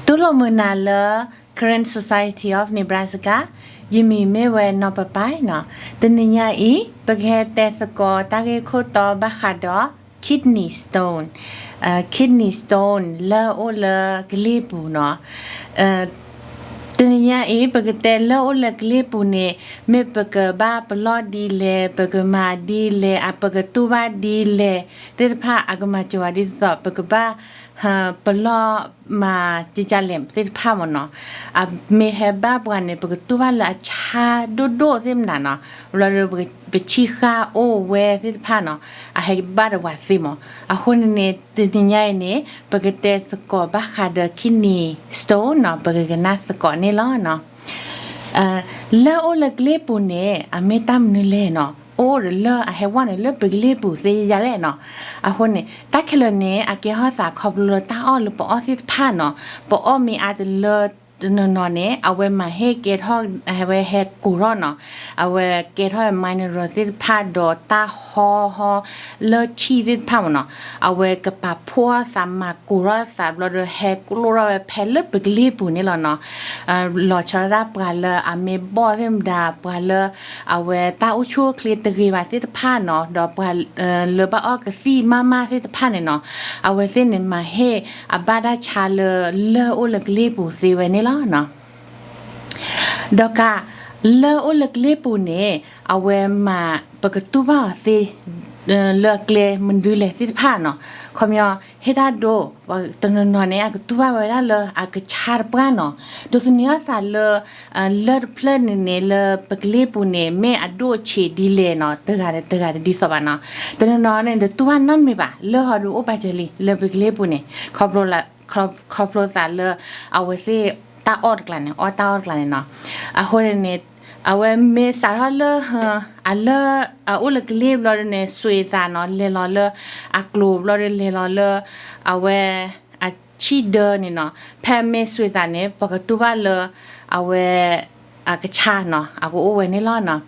တူၢ်လိာ်မုာ်နၤလၢ Karen Society of Nebraska, ယမံၤမ့ၢ်ဝဲနီၢ်ပပၢ်နီၤ. တနံၤညါအံၤ ပကဟဲတဲသကိးတၢ်ဂ့ၢ်ခိၣ်တီဘၣ်ဃးဒီး kidney stone, kidney stone လၢအိၣ်လၢကလ့ၢ်ပူၤနီၤ. တနံၤညါအံၤ ပကတဲလၢအိၣ်လၢကလ့ၢ်ပူၤန့ၣ် မ့ၢ်ပကဘၣ်ပလီၢ်ဒ်လဲၣ်, ပကမၤဒ်လဲၣ်, အပကတူၢ်ဘၣ်ဒ်လဲၣ် သ့ၣ်တဖၣ်အကမၤစၢၤဝဲဒ်သိး ပကဘၣ် ပလီၢ်မၤကကလဲၣ်သ့ၣ်တဖၣ်မ့ၢ်နီၤ. အမ့ၢ်ဟဲဘၣ်ပှၤန့ၣ် ပကတူၢ်ဘၣ်လၢအဆါဒိၣ်ဒိၣ်သ့ၣ်မနုၤနီၤ, ဘျီဒီး ပဆံၣ်ဃၣ်အိၣ်ဝဲသ့ၣ်တဖၣ်နီၤ, အဟဲဘၣ်ဒီးပှၤသ့မး. အဃိန့ၣ်န့ၣ် တနံၤညါအံၤန့ၣ် ပကတဲသကိးဘၣ်ဃးဒီး kidney stone နီၤ, ပကကနၣ်သကိးန့ၣ်လီၤနီၤ. လၢအိၣ်လၢကလ့ၢ်ပူၤန့ၣ် အမ့ၢ်တၢ်မနုၤလဲၣ်နီၤ, အိၣ်ဒီးလၢအဟဲဝဲန့ၣ် လၢပကလ့ၢ်ပူၤသ့ယၤလဲၣ်နီၤ. အဃိန့ၣ် တၢ်ခဲလၢာ်န့ၣ် အကဲထီၣ်သးခီဖျိလၢတၢ်အီၣ်လၢပအီၣ်သ့ၣ်တဖၣ်နီၤ, ပအီၣ်မ့ၢ်အါတလၢတနီၤနီၤန့ၣ် အဝဲမၤဟ့ၣ်ကဲထီၣ် အဝဲဟဲကိၢ်ထီၣ်နီၤ, အဝဲကဲထီၣ် mineral သ့ၣ်တဖၣ်ဒီးတၢ်ဟီဟီ လၢဆံၣ်သ့ၣ်တဖၣ်မ့ၢ်နီၤ, အဝဲကပာ်ဖှိၣ်အီၣ်သးမၤကိၢ်ထီၣ်သးဘျီဒီး ဟဲကျိၣ်ထီၣ်ဝဲဖဲလၢပကလ့ၢ်ပူၤန့ၣ်လီၤနီၤ. လီၤဆီဒၣ်ပှၤလၢအမ့ၢ်ဘီၣ်သ့ၣ်မတၤ ပှၤလၢ အဝဲတၢ်အိၣ်ဆူၣ်အိၣ်ချ့တဂ့ၤဘၣ်သ့ၣ်တဖၣ်နီၤ, ဒီးပှၤလၢဘၣ်အီၣ်ကသံၣ်မးမးသ့ၣ်တဖၣ်န့ၣ်နီၤ, အဝဲသ့ၣ်န့ၣ်မၤဟ့ၣ်အဘၣ်တၢ်ဆါလၢ လၢအိၣ်လၢကလ့ၢ်ပူၤသ့ဝဲန့ၣ်လီၤနီၤ. ဒီးကး လၢအိၣ်လၢကလ့ၢ်ပူၤန့ၣ် အဝဲမၤ ပကတူၢ်ဘၣ်အီၤသ့ လၢအကျဲမနုၤလဲၣ်သ့ၣ်တဖၣ်နီၤ. ခီပညီ ဟ့ၣ်တၢ်ဒိ တနီၤနီၤန့ၣ် အကတူၢ်ဘၣ်ဝဲဒၣ်လၢအကဆါတပှၢ်နီၤ. ဒိးသန့ၤအီၣ်သးလၢ လၢၢ်တဖျၢၣ်န့ၣ်န့ၣ် လၢပကလ့ၢ်ပူၤန့ၣ် မ့ၢ်အဒိၣ်ဆံးဒ်လဲၣ်နီၤ, တဂၤတဂၤတဒ်သိးဘၣ်နီၤ. တနီၤနီၤန့ၣ် တတူၢ်ဘၣ်နီတမံၤဘၣ်, လၢၢ်ဟီဒုးအိၣ်ပာ်စၢၤလံ လၢပကလ့ၢ်ပူၤန့ၣ် ခီဖျိသးလၢ အဝဲသ့ၣ်တၢ်အီၣ်တကျါန့ၣ် အီၣ်တၢ်အီၣ်တကျါန့ၣ်နီၤ. အဃိန့ၣ်န့ၣ် အဝဲမ့ၢ်စးထီၣ်လၢ အလၢၢ် အအိၣ်လၢကလ့ၢ်ဘျီဒုးန့ၣ် စွံးသးနီၤ လဲၤလီၤလၢ အကျိၤဘျီဒုး လဲၤလီၤလၢ အဝဲ အဆံၣ်ဒၢန့ၣ်နီၤ. ဖဲမ့ၢ်စွံးသးန့ၣ် ပကတူၢ်ဘၣ်လၢ အဝဲ အကဆါနီၤ အကအိၣ်ဝဲန့ၣ်လီၤနီၤ.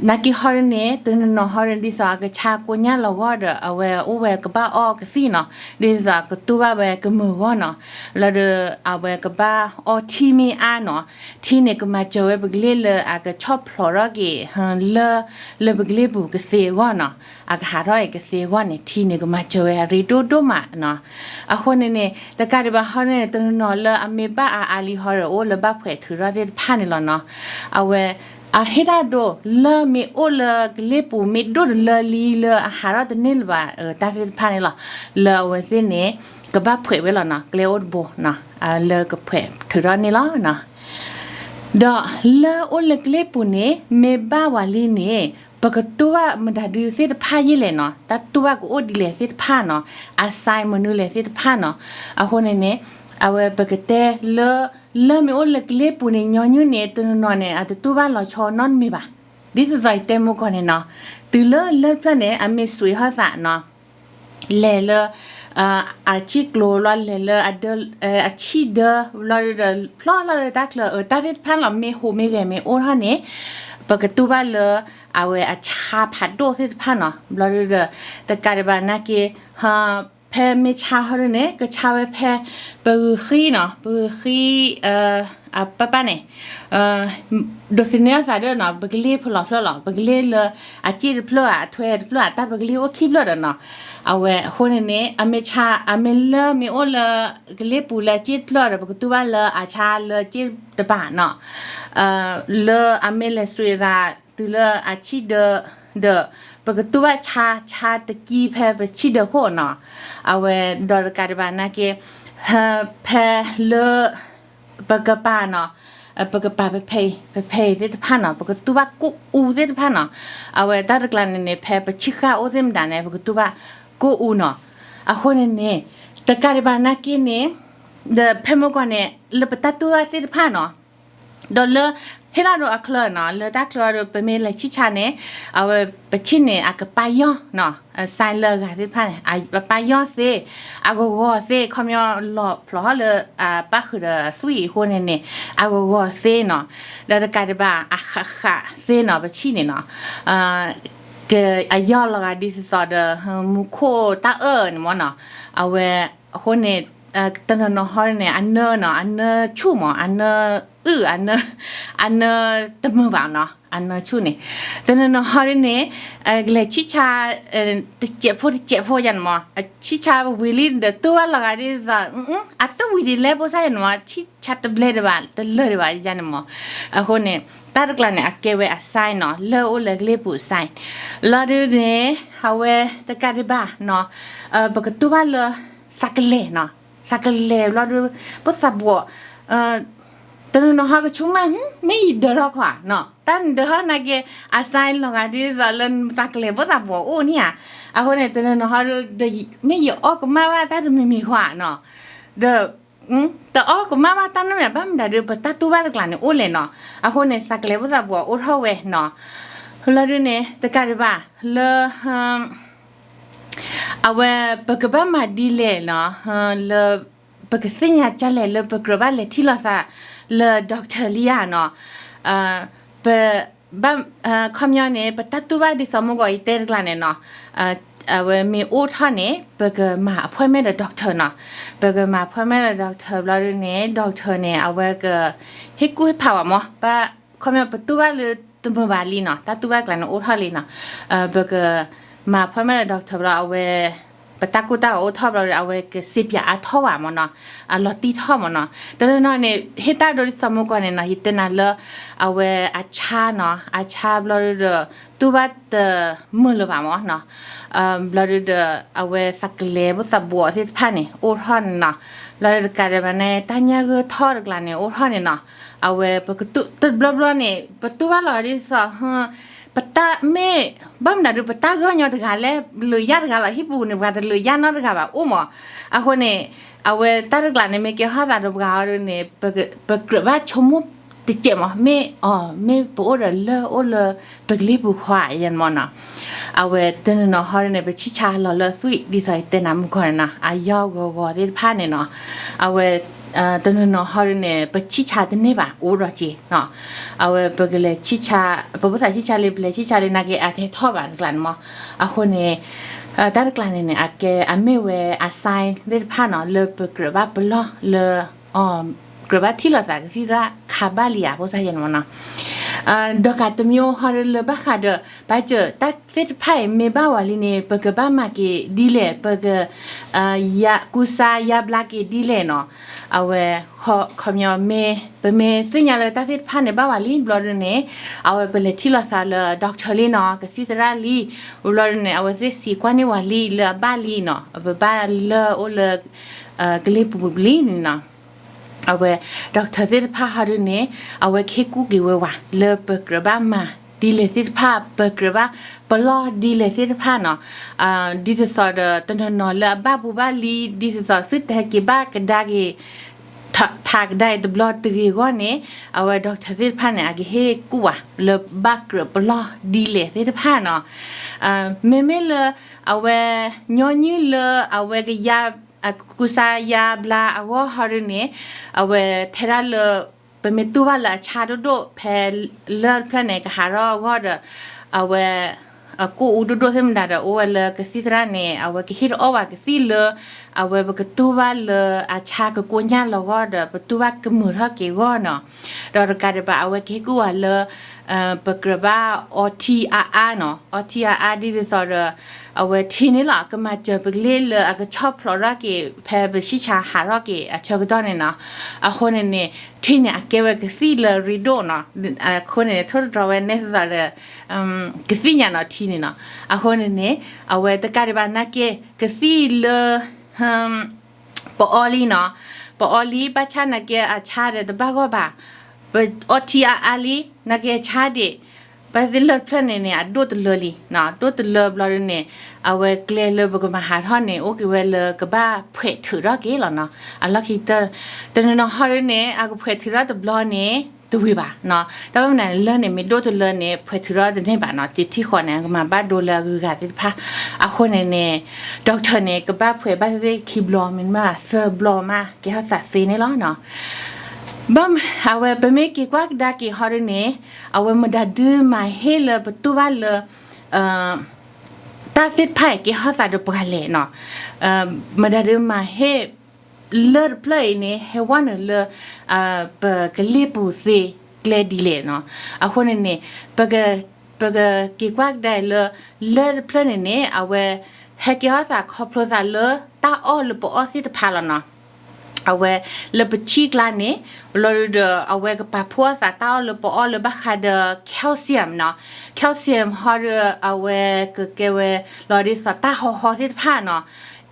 နာ်က့ဟီဒုးန့ၣ် တနီၤနီၤဟီဒုး ဒ်သိးအကဆါကိညၢ်လီၤဂီၢ်ဒီး အဝဲအိၣ်ဝဲကဘၣ်အီၣ်ကသံၣ်နီၤ, ဒ်သိးအကတူၢ်ဘၣ်ဝဲကမုာ်ဂီၢ်နီၤ. လီၤဒီး အဝဲကဘၣ်အီထံမ့ၢ်အါနီၤ, ထံန့ၣ်ကမၤစၢၤဝဲပကလ့ၢ်လၢအကဆီၣ်ဖျိးထီၣ်က့ၤ လၢၢ် လၢပကလ့ၢ်ပူၤကသ့အဂီၢ်နီၤ, အကဟးထီၣ်က့ၤကသ့အဂီၢ်န့ၣ် ထံန့ၣ်ကမၤစၢၤဝဲအရ့ဒိၣ်ဒိၣ်မးနီၤ. အဃိန့ၣ်န့ၣ် တကးဒံးဘၣ်ဟီန့ၣ် တနီၤနီၤလၢအမ့ၢ်ဘၣ်အါအါလံဟီဒီး အိၣ်လၢဘၣ်ဖှဲးထုးထီၣ်သ့ၣ်တဖၣ်န့ၣ်လီၤနီၤ. အဝဲ အဟ့ၣ်တၢ်ဒိ လၢၢ်မ့ၢ်အိၣ်လၢကလ့ၢ်ပူၤမ့ၢ်ဒိၣ်တလၢလံလၢအဟးထီၣ်တန့ၢ်လၢၤဘၣ် တၢ်သ့ၣ်တဖၣ်န့ၣ်လီၤ. လၢအဝဲသ့ၣ်န့ၣ် ကဘၣ်ဖှဲးဝဲလီၤနီၤ, ကျဲအိၣ်တဘိနီၤ, လၢကဖှဲးထုးထီၣ်န့ၣ်လီၤနီၤ. ဒီးလၢၢ်အိၣ်လၢကလ့ၢ်ပူၤန့ၣ် မ့ၢ်ဘၣ်ဝဲလံန့ၣ် ပကတူၢ်ဘၣ်မတၤဒုသ့ၣ်တဖၣ်ယဲလဲၣ်နီၤ, တၢ်တူၢ်ဘၣ်ကအိၣ်ဒ်လဲၣ်သ့ၣ်တဖၣ်နီၤ, အစဲမနုၤလဲၣ်သ့ၣ်တဖၣ်နီၤ. အဃိန့ၣ်န့ၣ် အဝဲပကတဲလၢ လၢၢ်မ့ၢ်အိၣ်လၢကလ့ၢ်ပူၤန့ၣ် ညီနုၢ်န့ၣ် တနီၤနီၤန့ၣ် အတတူၢ်ဘၣ်လီၤဆီနီတမံၤဘၣ်. ဒ်သိးသိးယတဲမူကီၢ်န့ၣ်နီၤ, တုၤလၢလၢၢ်တဖျၢၣ်န့ၣ် အမ့ၢ်စွံးထီၣ်သးနီၤ လဲၤလၢ အဆံၣ်ကျိၤလီၤ လဲၤလၢ အဆံၣ်ဒၢ ဘျီဒီး ဖျီၣ်လီၤလၢတၢ်ချၢ တၢ်သ့ၣ်တဖၣ်လီၤ မ့ၢ်ဟူးမ့ၢ်ဂဲၤမ့ၢ်အိၣ်ထီၣ်န့ၣ် ပကတူၢ်ဘၣ်လၢ အဝဲအဆါဖးဒိၣ်သ့ၣ်တဖၣ်နီၤ. ဘျီဒီး တကးဒံးဘၣ်နာ်က့ ဖဲမ့ၢ်ဆါဟီဒုန့ၣ် ကဆါဝဲဖဲ ပဂုာ်ဃံနီၤ, ပဂုာ်ဃံ အပၢ်ပၢ်န့ၣ် ဒိးသန့ၤအသးဒီးနီၤ ပကလ့ၢ်ဖျိးဖျၢၣ်လီၤ, ပကလ့ၢ်လၢအစ့ၣ်တဖျၢၣ်ဧါ အထွဲတဖျၢၣ်ဧါ တၢ်ပကလ့ၢ်အိၣ်ခံဖျၢၣ်ဒီးနီၤ. အဝဲအဃိန့ၣ်န့ၣ် အမ့ၢ်ဆါ အမ့ၢ်လၢၢ်မ့ၢ်အိၣ်လၢ ကလ့ၢ်ပူၤလၢစ့ၣ်တဖျၢၣ်ဒီး ပကတူၢ်ဘၣ်လၢအဆါလၢစ့ၣ်တဘၣ်နီၤ. လၢအမ့ၢ်လဲၤစွံးအသးတုၤလၢအဆံၣ်ဒၢ ဒီး ပကတူၢ်ဘၣ်ဆါ ဆါတကံဖဲပဆံၣ်ဒၢခိၣ်နီၤ. အဝဲဒီးတကးဒံးဘၣ်နာ်က့ ဖဲလၢ ပကပၤနီၤ, ပကပၤဖဲဖဲအံၤ ဖဲဖဲအံၤသ့ၣ်တဖၣ်နီၤ ပကတူၢ်ဘၣ်ကိၣ်အူသ့ၣ်တဖၣ်နီၤ. အဝဲတၢ်တကျါန့ၣ်န့ၣ် ဖဲပဆံၣ်ဃၣ်အိၣ်သ့ၣ်မတၤန့ၣ် ပကတူၢ်ဘၣ်ကိၣ်အူနီၤ. အဃိန့ၣ်န့ၣ် တကးဒံးဘၣ်နာ်က့န့ၣ် ဒီးဖဲမုၢ်ကီၢ်န့ၣ် လၢပတၢ်တူၢ်ဘၣ်သ့ၣ်တဖၣ်နီၤ ဒီးလၢ ဟ့ၣ်တၢ်ဒိအချၢနီၤ လၢတၢ်ချၢဒီး ပမ့ၢ်လဲၤဆံၣ်ဆါန့ၣ် အဝဲပဆံၣ်န့ၣ် အကပၤယီၢ်နီၤ, စဲလၢအဂၤသ့ၣ်တဖၣ်န့ၣ် အပၤယီၢ်သ့, အဂီၤဂီၤသ့, ခီပညီလီၤဖျိးဟီၣ်လၢ ပၣ်ဃုာ်ဒီးသွံၣ်အဃိန့ၣ်န့ၣ် အဂီၤဂီၤသ့နီၤ, ဒီးတကးဒံးဘၣ် အဃးဃးသ့နီၤ ပဆံၣ်န့ၣ်နီၤ, ကအယီၢ်လီၤဂာ်ဒ်သိးဒီး မူခိၣ်တၢ်အၢၣ်န့ၣ်မ့ၢ်နီၤ, အဝဲ အဃိန့ၣ် တနီၤနီၤဟီဒ်န့ၣ် အနၢနီၤ အနၢဆူၣ်မး အနၢအုၣ် အနၢ အနၢတမုာ်ဘၣ်နီၤ အနၢဆူၣ်န့ၣ် တနီၤနီၤဟီဒ်န့ၣ် ကလဲၤဆံၣ်ဆါ တစဲးဖိတစဲးဖိယၤန့ၣ်မး ဆံၣ်ဆါဝံၤလံဒီးတူၢ်ဘၣ်လီၤဂာ်ဒ်သိး အသၣ်ဝံၤဒ်လဲၣ်ဖိစၢ်ယၤန့ၣ်မး ဆံၣ်ဆါတဘျဲၣ်ဒံးဘၣ် တလၢာ်ဒံးဘၣ်ယၤန့ၣ်မး အဃိန့ၣ် တၢ်တကျါန့ၣ် အကဲဝဲအ sign နီၤ လၢအိၣ်လၢကလ့ပူၤ sign လီၤဒ်န့ၣ် အဝဲတကးဒံးဘၣ်နီၤ ပကတူၢ်ဘၣ်လၢ သးကလဲၤနီၤ သးကလဲၤဘျီဒီး ပသးဘှီး တနီၤနီၤဟီကဆိကမိၣ် မ့ၢ်ယဒၢထီၣ်ခွါနီၤ တၢ်နဒၢထီၣ်နာ်က့ အ sign လီၤဂာ်ဒ်သိးလၢသးကလဲၤပသးဘှီးအိၣ်န့ၣ်ဧါ အဃိန့ၣ် တနီၤနီၤဟီဒီး မ့ၢ်ယအီၣ်ကမၣ်ဘၣ်တၢ်တမံၤမံၤခွါနီၤ ဒီး တအီၣ်ကမၣ်ဘၣ်တၢ်နီတမံၤ ဘၣ်မနုၤဒီး ပတၢ်တူၢ်ဘၣ်တကျါန့ၣ်အိၣ်လဲၣ်နီၤ အဃိန့ၣ် သးကလဲၤပသးဘှီးအိၣ်ထီၣ်ဝဲနီၤ လီၤဒ်န့ၣ် တကးဒံးဘၣ် လၢ အဝဲပကဘၣ်မၤဒ်လဲၣ်နီၤ လၢ ပကသ့ၣ်ညါကလဲၣ်လၢပကြၢးဘၣ်လဲၤထံၣ်လိာ်သးလၢ doctor လံဧါနီၤ ပ ဘၣ် ခီပညီန့ၣ် ပတၢ်တူၢ်ဘၣ်ဒ်သိးမုၢ်ဂီၤအံၤတဲတကျါန့ၣ်နီၤ အဝဲမ့ၢ်အိၣ်ထီၣ်န့ၣ် ပကမၤ appointment ဒီး doctor နီၤ ပကမၤ appointment ဒီး doctor ဘျီဒ်န့ၣ် doctor န့ၣ် အဝဲက ဟ့ၣ်ကူၣ်ဟ့ၣ်ဖးဝဲမး ဘၣ် ခီပညီပတူၢ်ဘၣ်လၢတမုာ်ဘၣ်လံနီၤ တၢ်တူၢ်ဘၣ်ကျါန့ၣ်အိၣ်ထီၣ်လံနီၤ ပကမၤ appointment ဒီး doctor ဘျီအဝဲ ပတၢ်ကိၢ်တၢ်ဂီၤအိၣ်ထီၣ်ဘျီဒီး အဝဲကစ့ပၠးအါထီၣ်ဘၣ်မးနီၤ အလီၤတံၢ်ထီၣ်မးနီၤ တနီၤနီၤန့ၣ် ဟ့ၣ်တၢ်ဒိဒ်သိးမုၢ်ဂီၤန့ၣ်နီၤ ယတဲနၤလၢ အဝဲအဆါနီၤ အဆါဘျီဒီး တူၢ်ဘၣ်တမုာ်လၢၤဘၣ်မးနီၤ ဘျီဒီး အဝဲသးကလဲၤဖိသးဘှီးသ့ၣ်တဖၣ်န့ၣ် အိၣ်ထီၣ်န့ၣ်နီၤ ဘျီဒီးတကးဒံးဘၣ်န့ၣ် တၢ်ညၣ်ဂၢၢ်ထီၣ်တကျါန့ၣ် အိၣ်ထီၣ်န့ၣ်နီၤ အဝဲပကတူၢ်တဘျီဘျီန့ၣ် ပတူၢ်ဘၣ်လီၤဒ်သိး ပတၢ်မ့ၢ် ဘၣ်မနုၤဒီး ပတၢ်ဂီၢ်ညီတဂၤလဲၣ် လၢယၢ်တဂၤလီၤ ဟံၣ်ပူၤန့ၣ် ပှၤတလၢယၢ်နီတဂၤဘၣ် အိၣ်မး အဃိန့ၣ် အဝဲတၢ်တကျါန့ၣ် မ့ၢ်ကဲထီၣ်သးဒီးပှၤအီၤဒ်န့ၣ် ပကြၢးဘၣ်ဆိကမိၣ်တစဲးမး မ့ၢ်အီၤ မ့ၢ်ပအိၣ်ဒီးလၢအိၣ်လၢ ပကလ့ပူၤခွါယဲၢ်မးနီၤ အဝဲတနီၤနီၤဟီဒ်န့ၣ် ပဆံၣ်ဆါလီၤလၢသွံၣ် ဒ်သိးယတဲနၤမုၢ်ဂီၤန့ၣ်နီၤ အယီၢ်ဂီၤဂီၤသ့ၣ်တဖၣ်န့ၣ်နီၤ အဝဲ တနီၤနီၤဟီဒ်န့ၣ် ပဆံၣ်ဆါတန့ၢ်ဘၣ် အိၣ်ဒီးက့ၤနီၤ အဝဲပကလဲၤဆံၣ်ဆါ ပဖိသၣ်ဆံၣ်ဆါလံ ပလဲၤဆံၣ်ဆါလံ နာ်က့ၤအတဟဲထီၣ်ဘၣ်တကျါန့ၣ်မး အဃိန့ၣ် တၢ်တကျါန့ၣ်န့ၣ် အကဲ အမ့ၢ်ဝဲအ sign သ့ၣ်တဖၣ်နီၤ လၢပကြၢးဘၣ်ပလီၢ်လၢ ကြၢးဘၣ်ထံၣ်လိာ်သးကသံၣ်သရၣ်ခးဘၣ်လံဧါ ဖိစၢ်ယဲၢ်န့ၣ်မးနီၤ ဒီးကးတမံၤဟီဒ်လၢဘၣ်ဃးဒီး ဘၣ်စၢၤတၢ်သ့ၣ်တဖၣ်အံၤမ့ၢ်ဘၣ်ဝဲလံန့ၣ် ပကဘၣ်မၤက့ၤဒ်လဲၣ် ပက ကူစါယါဘျါက့ၤဒ်လဲၣ်နီၤ အဝဲ ခီပညီမ့ၢ် ပမ့ၢ်သ့ၣ်ညါလၢတၢ်သ့ၣ်တဖၣ်န့ၣ်ဘၣ်ဝဲလံဘျီဒ်န့ၣ် အဝဲပလဲၤထံၣ်လိာ်သးလၢ doctor လံနီၤ ကသံၣ်သရၣ်လံ ဘျီဒ်န့ၣ် အဝဲသ့ၣ်စံးကွၢ်န့ၢ်ဝဲလံလၢအဘၣ်လံနီၤ ပဘၣ်လၢအိၣ်လၢ ကလ့ပူၤလံန့ၣ်နီၤ အဝဲ doctor သ့ၣ်တဖၣ်ဟီဒ်န့ၣ် အဝဲကဟ့ၣ်ကူၣ်က့ၤဝဲဝဲ လၢပကြၢးဘၣ်မၤဒ်လဲၣ်သ့ၣ်တဖၣ် ပကြၢးဘၣ်ပလီၢ်ဒ်လဲၣ်သ့ၣ်တဖၣ်နီၤ ဒ်သိးသိးဒီး တနီၤနီၤလၢအဘၣ်ပူၤဘၣ်လံ ဒ်သိးသိးသုတဟဲက့ၤဘၣ်ကဒါက့ၤ ထးကဒါအံၤတဘျီတဂ့ၤအဂီၢ်န့ၣ် အဝဲdoctorသ့ၣ်တဖၣ်န့ၣ် အကဟ့ၣ်ကူၣ်ဝဲ လၢဘၣ်ကြၢးပလီၢ်ဒ်လဲၣ်သ့ၣ်တဖၣ်နီၤ မ့မ့ၢ်လၢ အဝဲ ညီနုၢ်လၢအဝဲကယါ ကူစါယါဘျါအဂီၢ်ဟီဒ်န့ၣ် အဝဲထဲဒၣ်လၢ ပမ့ၢ်တူၢ်ဘၣ်လၢအဆါဒိၣ်ဒိၣ် ဖဲလၢၢ်တဖျၢၣ်န့ၣ် ကဟးထီၣ်အဂီၢ်ဒီး အဝဲ အကိၣ်အူဒိၣ်ဒိၣ်သ့ၣ်မတၤဒီး အိၣ်ဝဲလၢကသံၣ်သရၣ်န့ၣ် အဝဲကဟ့ၣ်တအီၣ်ဝဲကသံၣ်လၢ အဝဲပကတူၢ်ဘၣ်လၢအဆါကကိညၢ်လီၤဂီၢ်ဒီး ပတူၢ်ဘၣ်ကမုာ်ထီၣ်က့ၤအဂီၢ်နီၤ ဒီးတကးဒံးဘၣ် အဝဲကဟ့ၣ်ကူၣ်ဝဲလၢ ပကြၢးဘၣ်အီထံအါအါနီၤ အီထံအါအါဒ်သိးဒီး အဝဲထံန့ၣ်လီၤ ကမၤစၢၤပကလ့လၢအကဆီၣ်ဖျိးထီၣ်က့ၤ ဖဲပဆံၣ်ဆါဟးထီၣ်က့ၤအဆၢကတီၢ်န့ၣ်နီၤ အဃိန့ၣ်န့ၣ် ထံန့ၣ်အကဲဝဲကသံၣ်လၢရ့ဒိၣ်နီၤ အဃိန့ၣ်န့ၣ် ထိၣ်သတြီၤဝဲနဲသိးဒီး ကသံၣ်ညါနီၤထံန့ၣ်နီၤ အဃိန့ၣ်န့ၣ် အဝဲတကးဒံးဘၣ်နာ်က့ ကသံၣ်လၢ ပအီလံနီၤ ပအီလံ ဘၣ်ဆၣ်နာ်က့အဆါဒီးတဘၣ်ဂီၢ်ဘၣ် ပအီထံအါအါလံ နာ်က့အဆါဒံး ဘၣ်သ့ၣ်လၢၢ်တဖျၢၣ်န့ၣ်န့ၣ် အဒိၣ်တလၢလံ ဒိၣ်တလၢဘျီဒ်န့ၣ် အဝဲကျဲလၢပကမၤဟးထီၣ်န့ၣ် အိၣ်က့ၤဝဲလၢကဘၣ်ဖှဲးထုးထီၣ်က့ၤလီၤနီၤ အလီၢ်ခံကတၢၢ် တနီၤနီၤဟီဒ်န့ၣ် အကဖှဲးထုးထီၣ်တဘျီန့ၣ် တဝံၤဘၣ်နီၤ တၢ်ဘၣ်မနုၤန့ၣ် လၢၢ်န့ၣ် မ့ၢ်ဒိၣ်တလၢန့ၣ် ဖှဲးထုးထီၣ်တန့ၢ်ဘၣ်နီၤ တထံၣ်ဃီန့ၣ် ကမၤဘၣ်ဒိလၢအဂုၤအဂၤသ့ၣ်တဖၣ် အဃိန့ၣ်န့ၣ် doctorန့ၣ် ကဘၣ်ဖှဲးဘၣ်သ့ၣ်သ့ၣ်ခံဘျီ မ့တမ့ၢ်သၢဘျီမး ကဲထီၣ်သးသ့န့ၣ်လီၤနီၤ ဘၣ် အဝဲပမ့ၢ်က့ၤကွၢ်ကဒါက့ၤဟီဒ်န့ၣ် အဝဲမတၤဒုမၤဟ့ၣ်လၢပတူၢ်ဘၣ်လၢ တၢ်သ့ၣ်တဖၣ်အံၤကဲထီၣ်သးဒီးပှၤလဲၣ်နီၤ မတၤဒုမၤဟ့ၣ် လၢၢ်တဖျၢၣ်အံၤန့ၣ် ဟဲဝဲနုာ်လၢ ပကလ့ၢ်ပူၤသ့ကျဲဒ်လဲၣ်နီၤ. အဃိန့ၣ်န့ၣ် ပကက့ၤကွၢ်ကဒါလၢ လၢၢ်တဖျၢၣ်န့ၣ်န့ၣ် အဝဲ ဟဲကဲထီၣ်သးခီဖျိသးလၢတၢ်အီၣ်လၢပအီၣ်သ့ၣ်တဖၣ်လီၤနီၤ. အဝဲလၢပဆံၣ်ကျါန့ၣ် လီၤဒုဒီးအဝဲကပာ်ဖှိၣ်အီၣ်သးတၢ်အီၣ်လၢပအီၣ်လၢဘၣ်ဃးဒီး calcium နီၤ. calcium ဟီဒီးအဝဲကကဲဝဲလီၤဒ်သိးတၢ်ဟီဟီသ့ၣ်တဖၣ်နီၤ.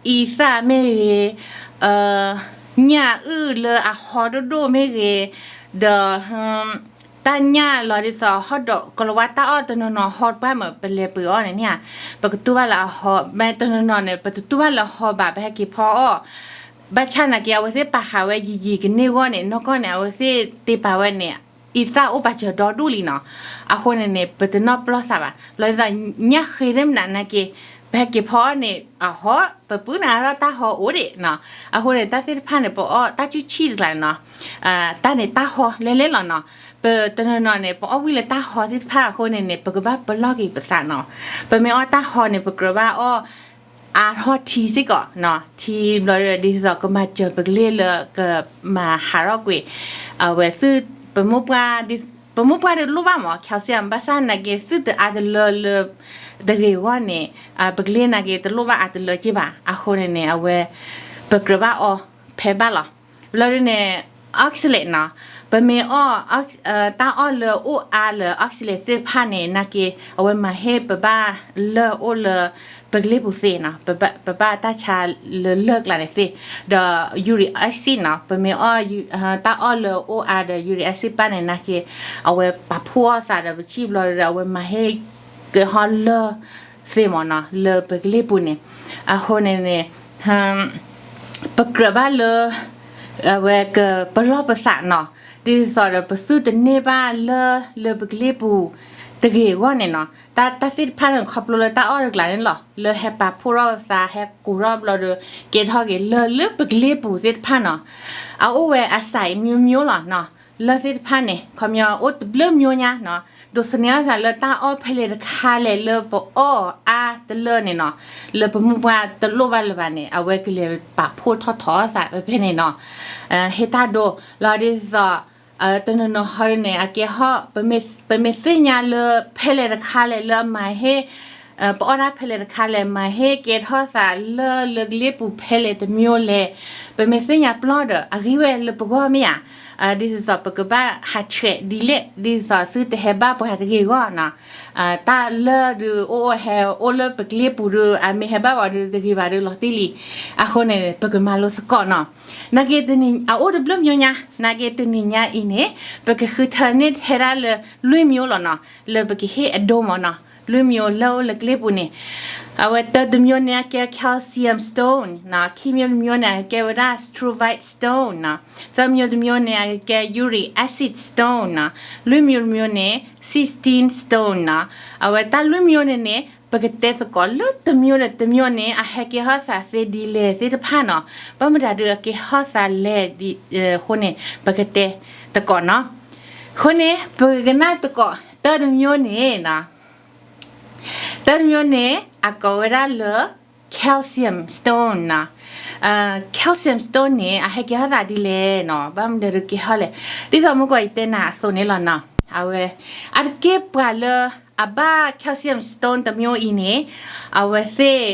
အံသၣ်မ့ၢ်ဂ့ၤ ညၣ်အုၣ်လၢအဟီဒိၣ်ဒိၣ်မ့ၢ်ဂ့ၤ, ဒီး တၢ်ညၣ်လီၤဒ်သိးဟီၣ်ဒီးကလၤဝါတၢ်အီၣ်တနီၤနီၤဟီတပှၢ်မး ပလဲၤပှ့ၤအီၣ်န့ၣ်ဧါ, ပကတူၢ်ဘၣ်လၢအဟီ, မ့ၢ်တနီၤနီၤန့ၣ် ပတတူၢ်ဘၣ်လၢဟီဘၣ် ပဟဲက့ၤဖီအီၣ်, ဘၣ်ဆၣ်နာ်က့ အဝဲသ့ၣ်ပာ်ဃာ်ဝဲယံာ်ယံာ်ကန့ၢ်အဂီၢ်န့ၣ် နီၢ်ကီၢ်န့ၣ် အဝဲသ့ၣ်တ့ပာ်ဝဲန့ၣ် အံသၣ်အိၣ်ပာ်စၢၤဒီဒူၣ်လံနီၤ. အဃိန့ၣ်န့ၣ် ပတနီၣ်ပလီၢ်သးဘၣ်. လီၤဒ်သိးညၣ်ဃ့သ့ၣ်မနုၤနာ်က့ ပဟဲက့ၤဖီအီၣ်န့ၣ် အဟီ, ပပုၢ်န့ၣ်အါထီၣ်တၢ်ဟီအိၣ်ဒံးနီၤ. အဃိန့ၣ် တၢ်သ့ၣ်တဖၣ်န့ၣ် ပအီၣ်တၢ်ကူၣ်ဆံၣ်တကျါနီၤ, တၢ်န့ၣ်တၢ်ဟီလဲလဲလီၤနီၤ. ပတနီၤနီၤန့ၣ် ပအီၣ်ဝံၤလၢတၢ်ဟီသ့ၣ်တဖၣ်အဃိန့ၣ်န့ၣ် ပကဘၣ်ပလီၢ်က့ၤပသးနီၤ. ပမ့ၢ်အီၣ်တၢ်ဟီန့ၣ် ပကြၢးဘၣ်အီၣ် အါထီၣ်ထံစ့ၢ်ကီးနီၤ. ထံဘျီဒ်သိးကမၤစၢၤပကလ့ၢ်လၢကမၤဟးထီၣ်ကွံာ် အဝဲသုး ပမိၢ်ပှၢ် ပမိၢ်ပှၢ်ဒီးလိၣ်ဘၣ်မး calcium ဘၣ်ဆၣ်နာ်က့ သုးတအါတလၢလၢ တဂ့ၤအဂီၢ်န့ၣ် ပကလ့ၢ်နာ်က့တလိၣ်ဘၣ်အါတလၢက့ဘၣ်. အဃိန့ၣ်န့ၣ် အဝဲ ပကြၢးဘၣ်အီၣ်ဖဲဘၣ်လီၤ. ဘျီဒ်န့ၣ် oxalate နီၤ, ပမ့ၢ်အီၣ် တၢ်အီၣ်လၢအိၣ်အါလၢ oxalate သ့ၣ်တဖၣ်န့ၣ် နာ်က့ အဝဲမၤဟ့ၣ်ပဘၣ်လၢၢ်အိၣ်လၢ ပကလ့ၢ်ပူၤသ့နီၤ, ပဘၣ်တၢ်ဆါလၢလၢၢ်ကျါန့ၣ်သ့, ဒီး uric acid နီၤ, ပမ့ၢ်အီၣ် တၢ်အီၣ်လၢအိၣ်အါဒီး uric acid ပၣ်န့ၣ် နာ်က့ အဝဲပာ်ဖှိၣ်အီၣ်သးဒီးပဆံၣ်ဘျီဒီး အဝဲမၤဟ့ၣ်ကဲဟီၣ်လၢၢ်သ့မးနီၤ လၢပကလ့ၢ်ပူၤန့ၣ်. အဃိန့ၣ်န့ၣ် ပကြၢးဘၣ်လၢ အဝဲကပလီၢ်ပသးနီၤ, ဒ်သိးဒီးပသုတန့ၢ်ဘၣ်လၢၢ်လၢပကလ့ၢ်ပူၤတဂ့ၤအဂီၢ်န့ၣ်နီၤ. တၢ်သ့ၣ်တဖၣ်န့ၣ် ခီဖျိလၢတၢ်အီၣ်တကျါန့ၣ်လီၤ လၢဟဲပာ်ဖှိၣ်ထီၣ်သး ဟဲကူထီၣ်ဘျီဒီး ကဲထီၣ်က့ၤလၢၢ်လၢပကလ့ၢ်ပူၤသ့ၣ်တဖၣ်နီၤ. အအိၣ်ဝဲအစးအံၤ မျိုးမျိုး လီၤနီၤ. လၢၢ်သ့ၣ်တဖၣ်န့ၣ် ခီပညီအိၣ်တဘျုးမျိုးညါနီၤ, ဒိးသန့ၤအသးလၢတၢ်အီၣ်ဖဲလဲၣ်တခါလဲၣ်လၢပအီၣ်အါတလၢန့ၣ်နီၤ, လၢပမိၢ်ပှၢ်တလိၣ်ဘၣ်လၢၤဘၣ်န့ၣ် အဝဲကလဲၤပာ်ဖှိၣ်ထီၣ်ထီၣ်အသးဖဲဖဲန့ၣ်နီၤ. ဟ့ၣ်တၢ်ဒိ လီၤဒ်သိး တနီၤနီၤဟီဒ်န့ၣ် အကဲဟီၣ် ပမ့ၢ်သ့ၣ်ညါလၢဖဲလဲၣ်တခါလဲၣ်လၢအမၤဟ့ၣ် ပအီၣ်တၢ်ဖဲလဲၣ်တခါလဲၣ် မၤဟ့ၣ်ကဲထီၣ်သးလၢၢ်လၢကလ့ၢ်ပူၤဖဲလဲၣ်တမျိုးလဲၣ်, ပမ့ၢ်သ့ၣ်ညါပျီဒီး အဂ့ၢ်ဝဲလၢပဂီၢ်မ့ၢ်ဧါ. ဒ်သိးပကဘၣ်ဟးဆှဲးဒ်လဲၣ် ဒ်သိးသုတဟဲဘၣ်ပှၤတဂ့ၤအဂီၢ်နီၤ. တၢ်လၢဒုးအိၣ်ဟဲအိၣ်လၢပကလ့ၢ်ပူၤဒုး အမ့ၢ်ဟဲဘၣ်ပှၤဒုးတဂ့ၤဘၣ်ဒုးလီၤတံၢ်လံ. အဃိန့ၣ် ပကမၤလိသကိးနီၤ. နာ်က့တနံၤ အအိၣ်တဘျုးမျိုးညါ နာ်က့တနံၤညါအံၤန့ၣ် ပကဃုထၢန့ၢ်ထဲဒၣ်လၢလွံၢ်မျိုးလီၤနီၤ, လၢပကဟ့ၣ်အဒိမးနီၤ. လွံၢ်မျိုးလၢအိၣ်လၢကလ့ၢ်ပူၤန့ၣ် အဝဲတၢတမျိုးန့ၣ် အကဲ calcium stone နီၤ, ခံမျိုးတမျိုးန့ၣ် အကဲဝဲဒၣ် struvite stone နီၤ, သၢမျိုးတမျိုးန့ၣ် အကဲ uric acid stone နီၤ, လွံၢ်မျိုးတမျိုးန့ၣ် cystine stone နီၤ. အဝဲတၢ်လွံၢ်မျိုးန့ၣ်န့ၣ် ပကတဲသကိးလၢတမျိုးဒီးတမျိုးန့ၣ် အဟဲကဲထီၣ်သးသ့ဒ်လဲၣ်သ့ၣ်တဖၣ်နီၤ, ဘၣ်မတၤဒုးအကဲထီၣ်သးလဲၣ်အဃိန့ၣ် ပကတဲသကိးနီၤ. အဃိန့ၣ် ပကကနၣ်သကိးတၢတမျိုးန့ၣ်နီၤ. တၢတမျိုးန့ၣ် အကိးဝဲဒၣ်လၢ calcium stone နီၤ. calcium stone န့ၣ် အဟဲကဲထီၣ်သးဒ်လဲၣ်နီၤ, ဘၣ်မနုၤဒုးကဲထီၣ်လဲၣ်. ဒ်သိးမုၢ်ကီၢ်အံၤတဲနၤအသိးန့ၣ်လီၤနီၤ. အဝဲ အတက့ၢ်ပှၤလၢအဘၣ် calcium stone တမျိုးအံၤန့ၣ် အဝဲသ့ၣ်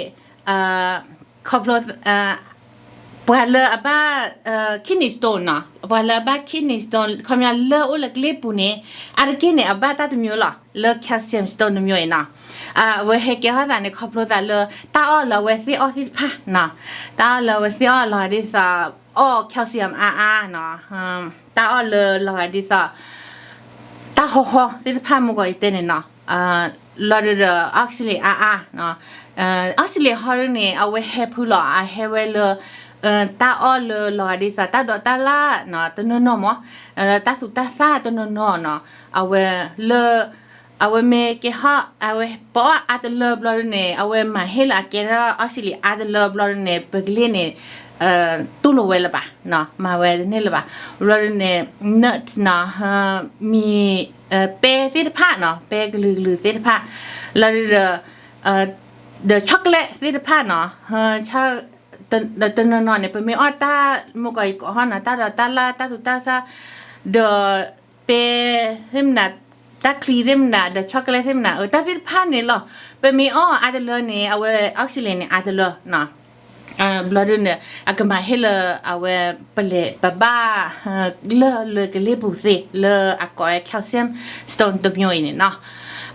ခီဖျိ ပှၤလၢအဘၣ် kidney stone နီၤ, ပှၤလၢအဘၣ် kidney stone ခီပညီလၢအိၣ်လၢကလ့ၢ်ပူၤန့ၣ် အတက့ၢ်န့ၣ် အဘၣ်တၢ်တမျိုးလီၤ လၢ calcium stone တမျိုးအံၤနီၤ. အဝဲဟဲကဲထီၣ်သးန့ၣ် ခီဖျိသးလၢ တၢ်အီၣ်လၢအဝဲသ့ၣ်အီၣ်သ့ၣ်တဖၣ်နီၤ, တၢ်အီၣ်လၢအဝဲသ့ၣ်အီၣ်လီၤဒ်သိး အီၣ် calcium အါအါနီၤ, တၢ်အီၣ်လၢလီၤဂာ်ဒ်သိး တၢ်ဟီၣ်ဟီၣ်သ့ၣ်တဖၣ်မုၢ်ကီၢ်အံၤတဲန့ၣ်နီၤ, လီၤဒုဒီး oxalate အါအါနီၤ, oxalate ဟီဒုန့ၣ် အဝဲဟဲဖုလီၤ အဟဲဝဲလၢ တၢ်အီၣ်လၢလီၤဂာ်ဒ်သိး တၢ်ဒိးတၢ်လၢ်နီၤ တနီၤနီၤမး, တၢ်သူၣ်တၢ်သၣ်တနီၤနီၤနီၤ, အဝဲလၢ အဝဲမ့ၢ်ကဲဟီၣ် အဝဲ ပအီၣ်အါတလၢဘျီဒုန့ၣ် အဝဲမၤဟ့ၣ်လၢအကဲထီၣ် oxalate အါတလၢဘျီဒုန့ၣ် ပကလ့ၢ်န့ၣ် တူၢ်လိာ်ဝဲလၢၤဘၣ်, မၤဝဲတန့ၢ်လၢၤဘၣ်. ဘျီဒုန့ၣ် nuts နီၤ, မ့ၢ် ပဲသ့ၣ်တဖၣ်နီၤ, ပဲကလုာ်ကလုာ်သ့ၣ်တဖၣ်, လီၤဒုဒီး ဒီး chocolate သ့ၣ်တဖၣ်နီၤ, ဒီးတနီၤနီၤန့ၣ် ပမ့ၢ်အီၣ်တၢ်မုၢ်ကီးယကီးဟီနီၤ တၢ်ဒီးတၢ်လၢ် တၢ်သူတၢ်သၣ် ဒီးပဲသ့ၣ်မနၤ, တၢ်ချံသ့ၣ်မနၤ ဒီး chocolate သ့ၣ်မနၤ အတၢ်သ့ၣ်တဖၣ်န့ၣ်လီၤ. ပမ့ၢ်အီၣ်အါတလၢန့ၣ် အဝဲ oxalate န့ၣ် အါတလၢ ဘျီဒုန့ၣ် အကမၤဟ့ၣ်လၢအဝဲပလဲၤပဘၣ် လၢၢ်လၢကလ့ပူၤသ့ လၢအကိးဝဲ calcium stone တမျိုးအံၤန့ၣ်နီၤ.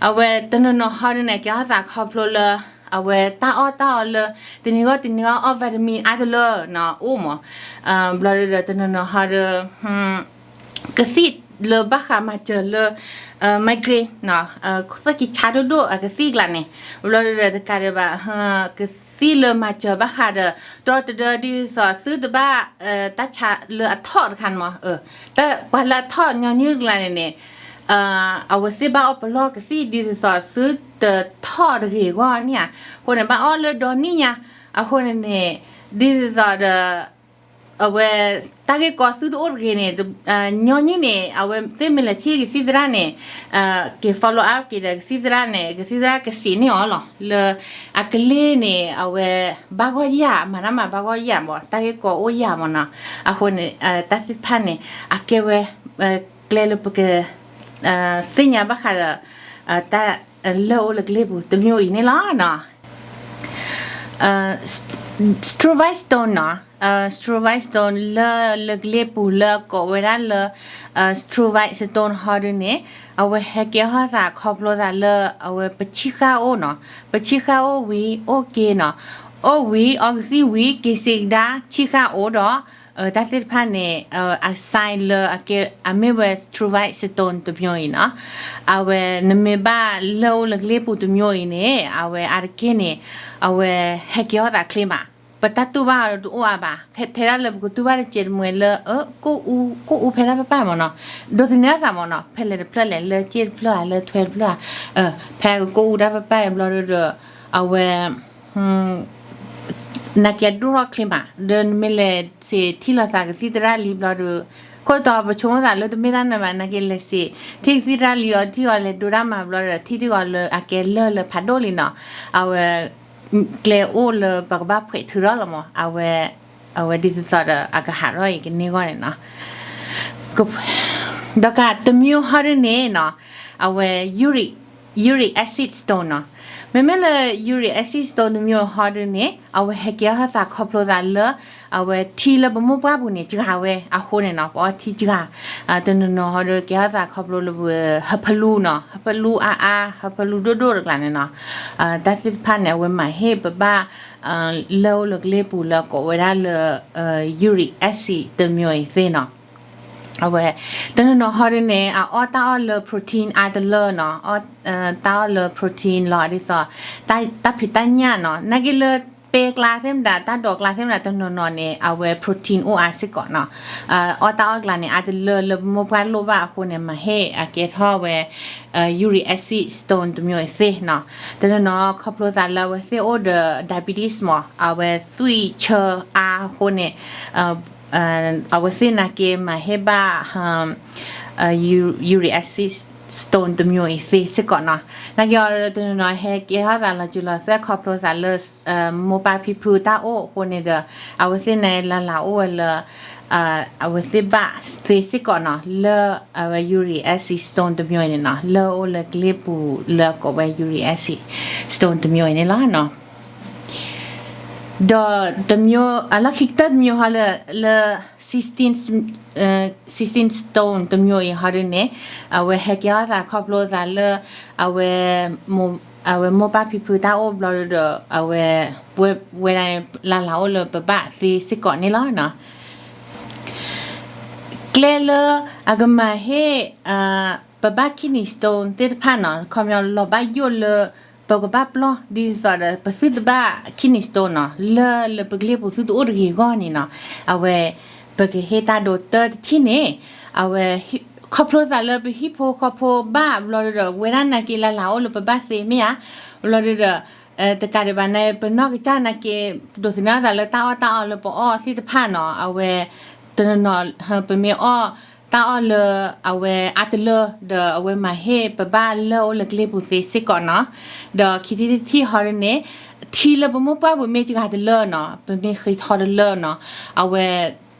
အဝဲတနီၤနီၤဟီဒုန့ၣ် ကဲထီၣ်သးခီဖျိလၢ အဝဲတၢ်အီၣ်တၢ်အီလၢ တနံၤဂီၢ်တနံၤဂီၢ်အီၣ် vitamin အါတလၢနီၤ အိၣ်မး. ဘျီဒုဒီးတနီၤနီၤဟီဒု ကသံၣ်လၢဘၣ်ဃးမၤစၢၤလၢ migraine နီၤ, သၢကံဆါဒိၣ်ဒိၣ်အကသံၣ်ကျါန့ၣ်, ဘျီဒုဒီးတကးဒံးဘၣ် ကသံၣ်လၢမၤစၢၤဘၣ်ဃးဒီး တြီတဒၢ ဒ်သိးသုတဘၣ် တၢ်ဆါလၢအထီၣ်တခါန့ၣ်မး, တၢ်ပှၤလၢအထီၣ်ညီနုၢ်တကျါန့ၣ်န့ၣ် အဝဲသ့ၣ်ဘၣ်အီၣ်ပလီၢ်ကသံၣ် ဒ်သိးသုတထီၣ်တဂ့ၤအဂီၢ်န့ၣ်ဧါ, အဃိန့ၣ် ဘၣ်အီၣ်လၢဒီနံၣ်ညါ, အဃိန့ၣ်န့ၣ် ဒ်သိးဒီး အဝဲ တၢ်ဂ့ၢ်ကီသုတအိၣ်တဂ့ၤန့ၣ် ညီနုၢ်န့ၣ် အဝဲသ့ၣ်မ့ၢ်လဲၤထံၣ်ကသံၣ်သရၣ်န့ၣ် က့ၤ follow up က့ၤဒီးကသံၣ်သရၣ်န့ၣ် ကသံၣ်သရၣ်ကစံးန့ၢ်အီၤလီၤ လၢအကလ့န့ၣ် အဝဲ ဘၣ်ဂီၢ်ယၢ် မၤတၢ်မၤဘၣ်ဂီၢ်ယၢ်မး တၢ်ဂ့ၢ်ကီအိၣ်ယၢ်မးနီၤ, အဃိန့ၣ် တၢ်သ့ၣ်တဖၣ်န့ၣ် အကဲဝဲ ကျဲလၢပက သ့ၣ်ညါဘၣ်ဃးဒီး တၢ်လၢၢ်အိၣ်လၢကလ့ပူၤတမျိုးအံၤန့ၣ်လီၤနီၤ. Struvite stone နီၤ, Struvite stone လၢၢ်လၢကလ့ပူၤလၢအကိးဝဲဒၣ်လၢ Struvite stone ဟီဒုန့ၣ် အဝဲဟဲကဲထီၣ်သးခီဖျိသးလၢ အဝဲပဆံၣ်ဃၣ်အိၣ်နီၤ, ပဆံၣ်ဃၣ်အိၣ်ဝံၤအိၣ်က့ၤနီၤ, အိၣ်ဝံၤအီကသံၣ်ဝံၤ က့ၤစံးကဒါ ဆံၣ်ဃၣ်အိၣ်ဒီး တၢ်သ့ၣ်တဖၣ်န့ၣ် အ sign လၢအကဲ အမ့ၢ်ဝဲ Struvite stone တမျိုးအံၤနီၤ, အဝဲနမ့ၢ်ဘၣ်လၢၢ်အိၣ်လၢကလ့ပူၤတမျိုးအံၤန့ၣ် အဝဲအါတက့ၢ်န့ၣ် အဝဲဟဲကဲထီၣ်သးချ့မး, ပတၢ်တူၢ်ဘၣ်တအိၣ်အါဘၣ်, ထဲဒၣ်လၢပကတူၢ်ဘၣ်တစဲးတမှဲၤလၢ ကိၣ်အူဖဲဒၣ်ပပၢ်မးနီၤ, ဒိးသန့ၤအသးမးနီၤ, ဖဲလဲၣ်တဖျၢၣ်လဲၣ် လၢစ့ၣ်တဖျၢၣ်ဧါ လၢထွဲတဖျၢၣ်ဧါ, ဖဲကကိၣ်အူဒၣ်ပပၢ်အံၤဘျီဒုဒီး အဝဲ နာ်က့အဒိၣ်ထီၣ်ချ့မး, ဒီးနမ့ၢ်လဲၤစံးထံၣ်လိာ်သးကသံၣ်သရၣ်လံဘျီဒီး ခိၣ်တီပဆိကမိၣ်သးလၢတမ့ၢ်တၢ်န့ၣ်ဘၣ်, နာ်က့လဲၤစံးထံၣ်ကသံၣ်သရၣ်လံအီၤ ထံၣ်အီၤလဲၤဒိတၢ်မၤဘျီဒီး ထံၣ်ထံၣ်အီၤလၢအကဲလၢၢ်လၢဖးဒိၣ်လံနီၤ, အဝဲ ကျဲအိၣ်လၢပကဘၣ်ဖှဲးထုးထီၣ်လီၤမး, အဝဲ အဝဲဒ်သိးဒီးအကဟးထီၣ်အံၤကန့ၢ်ဂီၢ်န့ၣ်နီၤ ဒီးကတမျိုးဟီဒုန့ၣ်နီၤ, အဝဲ uric, uric acid stone နီၤ, မ့မ့ၢ်လၢ uric acid stone တမျိုးဟီဒုန့ၣ် အဝဲဟဲကဲထီၣ်သးခီဖျိသးလၢ အဝဲထံလၢပမိၢ်ပှၢ်ပူၤန့ၣ် စှၤဝဲအဃိန့ၣ်နီၤ, ပအီထံစှၤ, တနီၤနီၤဟီဒုကဲထီၣ်သးခီဖျိလၢပ ဟၢဖလူနီၤ, ဟၢဖလူအါအါ ဟၢဖလူဒိၣ်ဒိၣ်တကျါန့ၣ်နီၤ, တၢ်သ့ၣ်တဖၣ်န့ၣ် အဝဲမၤဟ့ၣ်ပဘၣ် လၢၢ်အိၣ်လၢကလ့ပူၤလၢကိးဝဲဒၣ်လၢ uric acid တမျိုးအံၤသ့နီၤ, အဝဲ တနီၤနီၤဟီဒုန့ၣ် အအီၣ်တၢ်အီၣ်လၢ protein အါတလၢနီၤ, တၢ်အီၣ်လၢ protein လီၤ ဒ်သိး တၢ်ဖံးတၢ်ညၣ်နီၤ, နာ်က့လၢပဲကျါသ့ၣ်မတၤ တၢ်ဒိးကျါသ့ၣ်မတၤ တနီၤနီၤန့ၣ် အဝဲ protein အိၣ်အါစ့ၢ်ကီးနီၤ, အီၣ်တၢ်အီၣ်ကျါန့ၣ် အါတလၢလၢပမိၢ်ပှၢ်လိၣ်ဘၣ်အဃိန့ၣ် မၤဟ့ၣ်အကဲထီၣ်ဝဲ uric acid stone တမျိုးအံၤသ့နီၤ, တနီၤနီၤခီဖျိသးလၢအဝဲသ့ၣ်အိၣ်ဒီး diabetes မး အဝဲသွံၣ်ဆၢအါအဃိန့ၣ် အဝဲသ့ၣ်နာ်က့မၤဟ့ၣ်ဘၣ် uric acid stone တမျိုးအံၤသ့စ့ၢ်ကီးနီၤ, နာ်က့အီၤတနီၤနီၤဟဲကဲထီၣ်သးလီၤစၢၤလီၤသွဲၣ်ခီဖျိသးလၢ မိၢ်ပၢ်ဖံဖုတၢ်အိၣ်အဃိန့ၣ်ဒီး အဝဲသ့ၣ်န့ၣ်လၢ်လၢ်အိၣ်ဝဲလၢ အဝဲသ့ၣ်ဘၣ်သ့စ့ၢ်ကီးနီၤ လၢအဝဲ uric acid stone တမျိုးအံၤန့ၣ်နီၤ, လၢၢ်အိၣ်လၢကလ့ပူၤလၢကိးဝဲ uric acid stone တမျိုးအံၤန့ၣ်လီၤနီၤ. ဒီးတမျိုး အလီၢ်ခံကတၢၢ်တမျိုးဟီလၢ လၢ cysteine, cysteine stone တမျိုးအံၤဟီဒုန့ၣ် အဝဲဟဲကဲထီၣ်သးခီဖျိသးလၢ အဝဲ အဝဲမိၢ်ပၢ်ဖံဖုတၢ်အိၣ်ဘျီဒီး အဝဲ ဝဲဒၣ်လၢ်လၢ်အိၣ်လၢပဘၣ်သ့စ့ၢ်ကီးန့ၣ်လီၤနီၤ. ကျဲလၢအကမၤဟ့ၣ် ပဘၣ် kidney stone သ့ၣ်တဖၣ်နီၤ, ခီပညီလီၤဘၣ်ယိၣ်လၢ ပကဘၣ်ပျီၢ် ဒ်သိးဒီး ပသုတဘၣ် kidney stone နီၤ, လၢၢ်လၢပကလ့ပူၤသုတအိၣ်တဂ့ၤအဂီၢ်န့ၣ်နီၤ, အဝဲ ပကဟ့ၣ်တၢ်ဒိးတၢတထံၣ်န့ၣ် အဝဲ ခီဖျိသးလၢပဟံၣ်ဖိဃီဖိဘၣ်ဘျီဒီး ဝဲဒၣ်နာ်က့လၢ်လၢ်အိၣ်လၢပဘၣ်သ့မ့ၢ်ဧါ, ဘျီဒီး တကးဒံးဘၣ်န့ၣ် ပနီၢ်ကစၢ်နာ်က့ ဒိးသန့ၤသးလၢတၢ်အီၣ်တၢ်အီလၢပအီၣ်သ့ၣ်တဖၣ်နီၤ, အဝဲ တနီၤနီၤ ပမ့ၢ်အီၣ်တၢ်အီၣ်လၢ အဝဲအါတလၢ ဒီးအဝဲမၤဟ့ၣ်ပဘၣ်လၢၢ်အိၣ်လၢကလ့ပူၤသ့စ့ၢ်ကီးနီၤ, ဒီးခံထံၣ်တထံၣ်ဟီဒုန့ၣ် ထံလၢပမိၢ်ပှၢ်ပူၤမ့ၢ်တဂၤတလၢနီၤ, ပမ့ၢ်ဃ့ထီတလၢနီၤ, အဝဲ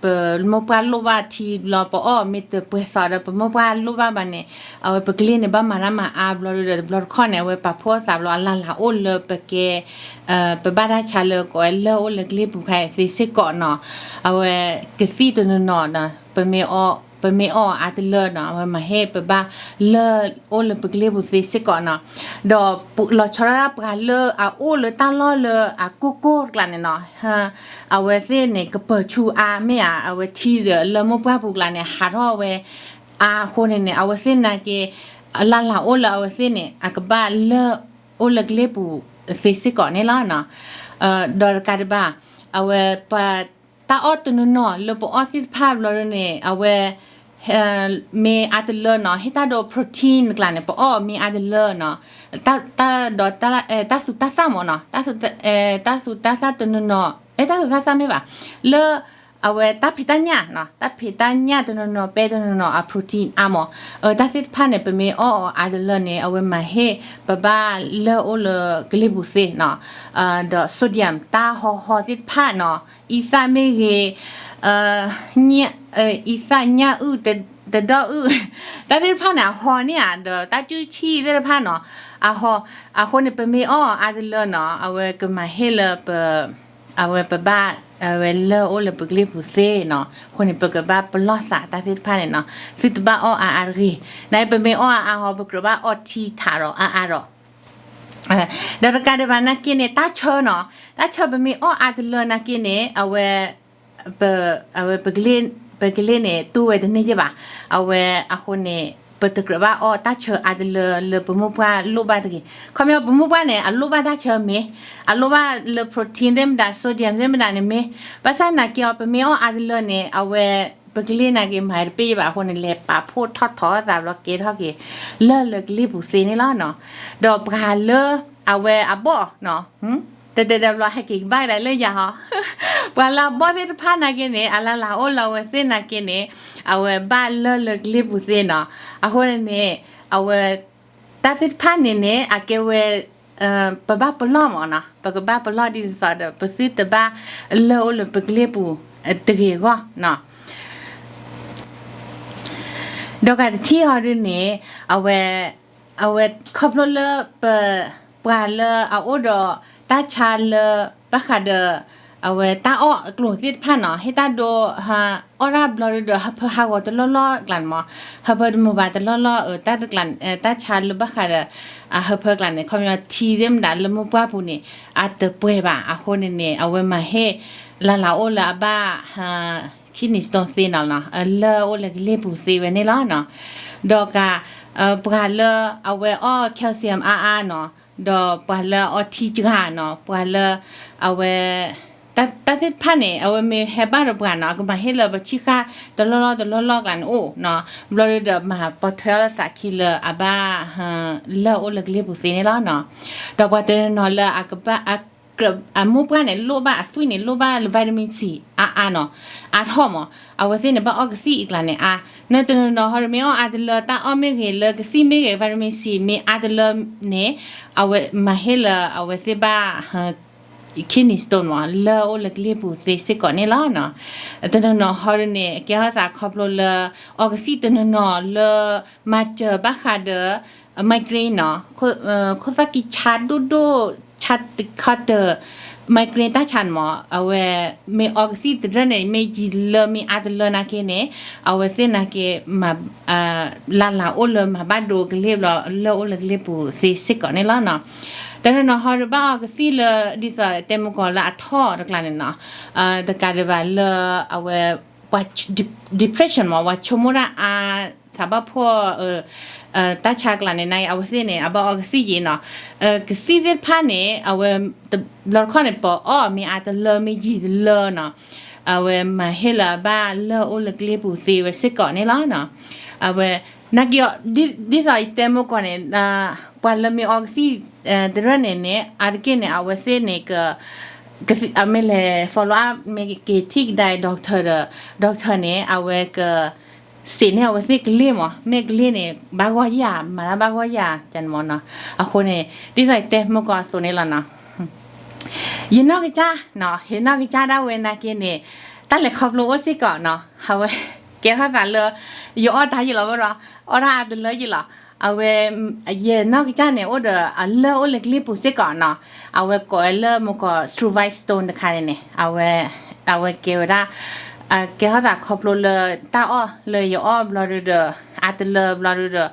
ပမိၢ်ပှၢ်လိၣ်ဘၣ်ထံလီၤ ပအီၣ်မ့ၢ်တပှဲၤသီဒီး ပမိၢ်ပှၢ်လိၣ်ဘၣ်ဘၣ်န့ၣ်, အဝဲပကလ့ၢ်န့ၣ် ဘၣ်မၤတၢ်မၤအါဘျီဒီး တဘျီတခီၣ်န့ၣ် အဝဲပာ်ဖှိၣ်သးဘျီ အလၢ်လၢ်အိၣ်လၢပကဲ ပဘၣ်တၢ်ဆါလၢကိးဝဲလၢအိၣ်လၢကလ့ၢ်ပူၤခါအံၤသ့စ့ၢ်ကီးနီၤ, အဝဲကသံၣ်တနီၤနီၤ ပမ့ၢ်အီၣ်အါတလၢနီၤ အဝဲမၤဟ့ၣ်ပဘၣ်လၢအိၣ်လၢပကလ့ၢ်ပူၤသ့စ့ၢ်ကီးနီၤ, ဒီးလီၤဆီဒၣ်တၢ်ပှၤလၢအအိၣ်လၢတၢ်လီၢ်လၢအကိၢ်ကိၢ်တကျါန့ၣ်နီၤ, အဝဲသ့ၣ်န့ၣ် ကပၢၤဆူအါမ့ၢ်ဧါ, အဝဲထံဒီးလၢမိၢ်ပှၢ်ပူၤကျါန့ၣ် ဟးထီၣ်ဝဲအါအဃိန့ၣ်န့ၣ် အဝဲသ့ၣ်နာ်က့ အလၢ်လၢ်အိၣ်လၢအဝဲသ့ၣ်န့ၣ် အကဘၣ်လၢအိၣ်လၢကလ့ၢ်ပူၤသ့စ့ၢ်ကီးန့ၣ်လီၤနီၤ, ဒီးတကးဒံးဘၣ် အဝဲပှၤ တၢ်အီၣ်တနီၤနီၤလၢပအီၣ်သ့ၣ်တဖၣ်ဘျီဒ်န့ၣ် အဝဲ မ့ၢ်အါတလၢနီၤ, ဟ့ၣ်တၢ်ဒိ protein တကျါန့ၣ် ပအီၣ်မ့ၢ်အါတလၢနီၤ, တၢ်ဒီး တၢ်သူတၢ်သၣ်မ့ၢ်နီၤ, တၢ်သူတၢ်သၣ်တနီၤနီၤ, တၢ်သူတၢ်သၣ်မ့ၢ်ဘၣ်, လၢ အဝဲတၢ်ဖံးတၢ်ညၣ်နီၤ, တၢ်ဖံးတၢ်ညၣ်တနီၤနီၤ ပဲတနီၤနီၤ အ protein အါမး, တၢ်သ့ၣ်တဖၣ်န့ၣ် ပမ့ၢ်အီၣ်အါတလၢန့ၣ် အဝဲမၤဟ့ၣ်ပဘၣ်လၢအိၣ်လၢကလ့ၢ်ပူၤသ့နီၤ, ဒီး sodium တၢ်ဟီဟီသ့ၣ်တဖၣ်နီၤ, အံသၣ်မ့ၢ်ဂ့ၤ အံသၣ်ညၣ်အုၣ် တဒီၣ်အုၣ် တၢ်သ့ၣ်တဖၣ်န့ၣ် အဟီန့ၢ်ဧါ, ဒီးတၢ်ကူၣ်ဆံၣ်သ့ၣ်တဖၣ်နီၤ, အဟီ, အဃိန့ၣ် ပမ့ၢ်အီၣ်အါတလၢနီၤ အဝဲကမၤဟ့ၣ်လၢပ အဝဲပဘၣ် အဝဲလၢအိၣ်လၢပကလ့ၢ်ပူၤသ့နီၤ, အဃိန့ၣ် ပကဘၣ်ပလီၢ်သးတၢ်သ့ၣ်တဖၣ်န့ၣ်နီၤ, သုတဘၣ်အီၣ်အါအါတဂ့ၤ, နပမ့ၢ်အီၣ်အါအါဟီ ပကြၢးဘၣ်အီထံထးဒီးအါအါဒီး ဒီးတကးဒံးဘၣ်နာ်က့န့ၣ် တၢ်ဆၢနီၤ, တၢ်ဆၢပမ့ၢ်အီၣ်အါတလၢနာ်က့န့ၣ် အဝဲ ပ အဝဲ ပကလ့ၢ်န့ၣ် တူၢ်ဝဲတန့ၢ်ယဲၢ်ဘၣ်, အဝဲအဃိန့ၣ် ပတကြၢးဘၣ်အီၣ်တၢ်ဆၢအါတလၢလၢပမိၢ်ပှၢ်လိၣ်ဘၣ်တဂ့ၤ, ခီပညီ ပမိၢ်ပှၢ်န့ၣ် အလိၣ်ဘၣ်တၢ်ဆၢမ့ၢ်, အလိၣ်ဘၣ်လၢ protein သ့ၣ်မတၤ sodium သ့ၣ်မတၤန့ၣ်မ့ၢ်, ဘၣ်ဆၣ်နာ်က့အီၤ ပမ့ၢ်အီၣ်အါတလၢန့ၣ် အဝဲ ပကလ့ၢ်နာ်က့မၤတပ့ၢ်ယဲၢ်ဘၣ်အဃိန့ၣ် လဲၤပာ်ဖှိၣ်ထီၣ်ထီသးဘျီကဲထီၣ်က့ၤ လၢလၢကလ့ၢ်ပူၤသ့န့ၣ်လီၤနီၤ, ဒီးပှၤလၢ အဝဲအဘီၣ်နီၤ, တဲတဲတဲဘျီဟဲက့ၤကဘၣ်ကဒါလၢယၤဟီ, ပှၤလၢအဘီၣ်သ့ၣ်တဖၣ်နာ်က့န့ၣ် အလၢ်လၢ်အိၣ်လၢအဝဲသ့ၣ်နာ်က့န့ၣ် အဝဲဘၣ်လၢလၢကလ့ၢ်ပူၤသ့နီၤ, အဃိန့ၣ်န့ၣ် အဝဲ တၢ်သ့ၣ်တဖၣ်န့ၣ်န့ၣ် အကဲဝဲ ပဘၣ်ပလီၢ်မးနီၤ, ပကဘၣ်ပလီၢ်ဒ်သိးဒီး ပသုတဘၣ်လၢအိၣ်လၢပကလ့ၢ်ပူၤတဂ့ၤအဂီၢ်နီၤ ဒီးကးတထံၣ်ဟီဒုန့ၣ် အဝဲ အဝဲခီဖျိလၢပ ပှၤလၢအအိၣ်ဒီးတၢ်ဆါလၢဘၣ်ဃးဒီး အဝဲတၢ်အီၣ်အကျိၤသ့ၣ်တဖၣ်နီၤ ဟ့ၣ်တၢ်ဒိ အီၣ်တၢ်ဘျီဒီး ဟၢဖၢဟးဂီၤတလီၢ်လီၢ်ကျါန့ၣ်မး ဟၢဖၢတမုာ်ဘၣ်တလီၢ်လီၢ် တၢ်တကျါ တၢ်ဆါလၢဘၣ်ဃးဒီး အဟၢဖၢကျါန့ၣ် ခီပညီထံသ့ၣ်မတၤလၢမိၢ်ပှၢ်ပူၤန့ၣ် အတပှဲၤဘၣ်အဃိန့ၣ်န့ၣ် အဝဲမၤဟ့ၣ် လၢ်လၢ်အိၣ်လၢအဘၣ် kidney stone သ့နီၤ လၢအိၣ်လၢကလ့ၢ်ပူၤသ့ဝဲန့ၣ်လီၤနီၤ ဒီးကး ပှၤလၢအဝဲအီၣ် calcium အါအါနီၤ ဒီးပှၤလၢအအီထံစှၤနီၤ ပှၤလၢ အဝဲ တၢ်သ့ၣ်တဖၣ်န့ၣ် အဝဲမ့ၢ်ဟဲဘၣ်ဒီးပှၤနီၤ အကမၤဟ့ၣ်လၢပဆံၣ်ဃၣ်တလီၢ်လီၢ်တလီၢ်လီၢ်ကျါန့ၣ်အိၣ်နီၤ ဘျီဒီးမၤပိာ်ထွဲအီၤလၢသးခံလၢအဘၣ် လၢအိၣ်လၢကလ့ၢ်ပူၤသ့န့ၣ်လီၤနီၤ ဒီးပှၤတနီၤနီၤလၢအကဘၣ် အမိၢ်ပှၢ်န့ၣ် လိၣ်ဘၣ်အသွံၣ်န့ၣ် လိၣ်ဘၣ်လၢ vitamin C အါအါနီၤ အါထီၣ်မး အဝဲသ့ၣ်န့ၣ် ဘၣ်အီၣ်ကသံၣ်အံၤကျါန့ၣ်အါ နတနီၤနီၤဟီဒီးမ့ၢ်အီၣ်အါတလၢ တၢ်အီၣ်မ့ၢ်ဂ့ၤလၢကသံၣ်မ့ၢ်ဂ့ၤ vitamin C မ့ၢ်အါတလၢန့ၣ် အဝဲမၤဟ့ၣ်လၢအဝဲသ့ၣ်ဘၣ် kidney stone မး လၢအိၣ်လၢကလ့ၢ်ပူၤသ့စ့ၢ်ကီးန့ၣ်လီၤနီၤ တနီၤနီၤဟီဒုန့ၣ် ကဲထီၣ်သးခီဖျိလၢ အီၣ်ကသံၣ်တနီၤနီၤလၢ မၤစၢၤဘၣ်ဃးဒီး migraine နီၤ ခိၣ်သၣ်ကံဆါဒိၣ်ဒိၣ် ဆါတခီတၢၢ် migraine တၢ်ဆါန့ၣ်မး အဝဲ မ့ၢ်အီၣ်ကသံၣ်တရၢၢ်န့ၣ် မ့ၢ်ယံာ်လၢမ့ၢ်အါတလၢနာ်က့န့ၣ် အဝဲသ့ၣ်နာ်က့ လၢ်လၢ်အိၣ်လၢမၤဘၣ်ဒိကလ့ၢ်ဘျီ လၢအိၣ်လၢကလ့ၢ်ပူၤသ့စ့ၢ်ကီးန့ၣ်လီၤနီၤ တနီၤနီၤဟီဒီးဘၣ်အီၣ်ကသံၣ်လၢ ဒ်သိးတဲမိၢ်ကီးလၢအထီၣ်တကျါန့ၣ်နီၤ တကးဒံးဘၣ်လၢအဝဲ depression မး ပှၤဆိကမိၣ်တၢ်အါ သးဘၣ်ဖှီၣ် တၢ်ဆါကျါန့ၣ် နအံၤအဝဲသ့ၣ်န့ၣ် အဘၣ်အီၣ်ကသံၣ်ယံာ်နီၤ ကသံၣ်သ့ၣ်တဖၣ်န့ၣ် အဝဲ ဘျီတခီၣ်န့ၣ် ပအီၣ်မ့ၢ်အါတလၢမ့ၢ်ယံာ်တလၢနီၤ အဝဲမၤဟ့ၣ်လၢအဘၣ်လၢအိၣ်လၢကလ့ၢ်ပူၤသ့ဝဲစ့ၢ်ကီးန့ၣ်လီၤနီၤ အဝဲ နာ်က့ ဒ်သိးယတဲမိၢ်ကီးန့ၣ် ပှၤလၢမ့ၢ်အီၣ်ကသံၣ် တရၢၢ်န့ၣ်န့ၣ် အါတက့ၢ်န့ၣ် အဝဲသ့ၣ်န့ၣ် က မ့ၢ်လဲၤ follow up မ့ၢ်က့ၤထံၣ်ကဒါအံၤ doctor ဒီး doctor န့ၣ် အဝဲက စံးန့ၢ်အဝဲသ့ၣ်ကလ့ၢ်မး မ့ၢ်ကလ့ၢ်န့ၣ် ဘၣ်ဂီၢ်ယၤ မၤတၢ်ဘၣ်ဂီၢ်ယၤ ကန့ၣ်မးနီၤ အဃိန့ၣ် ဒ်သိးယတဲမိၢ်ကီးအသိးန့ၣ်လီၤနီၤ ယနီၢ်ကစၢ်နီၤ, ယနီၢ်ကစၢ်ဒၣ်ဝဲနာ်က့န့ၣ် တၢ်လဲၤခီဖျိအိၣ်စ့ၢ်ကီးနီၤ, အဝဲ ကဲထီၣ်သးလၢ ယအီၣ်တၢ်ယံာ်လီၤဝဲဒီး အီၣ်တၢ်အါတလၢယံာ်လီၤ. အဝဲ ယနီၢ်ကစၢ်န့ၣ် အိၣ်ဒီးအလၢၢ်အိၣ်လၢကျ့ပူၤစ့ၢ်ကီးနီၤ, အဝဲကိးဝဲလၢမုၢ်ကီး struvite stone တခါန့ၣ်န့ၣ် အဝဲ အဝဲကဲဝဲဒၣ် ကဲထီၣ်သးခီဖျိလၢတၢ်အီၣ်လၢယအီၣ်ဘျီဒုဒီး အါတလၢဘျီဒုဒီး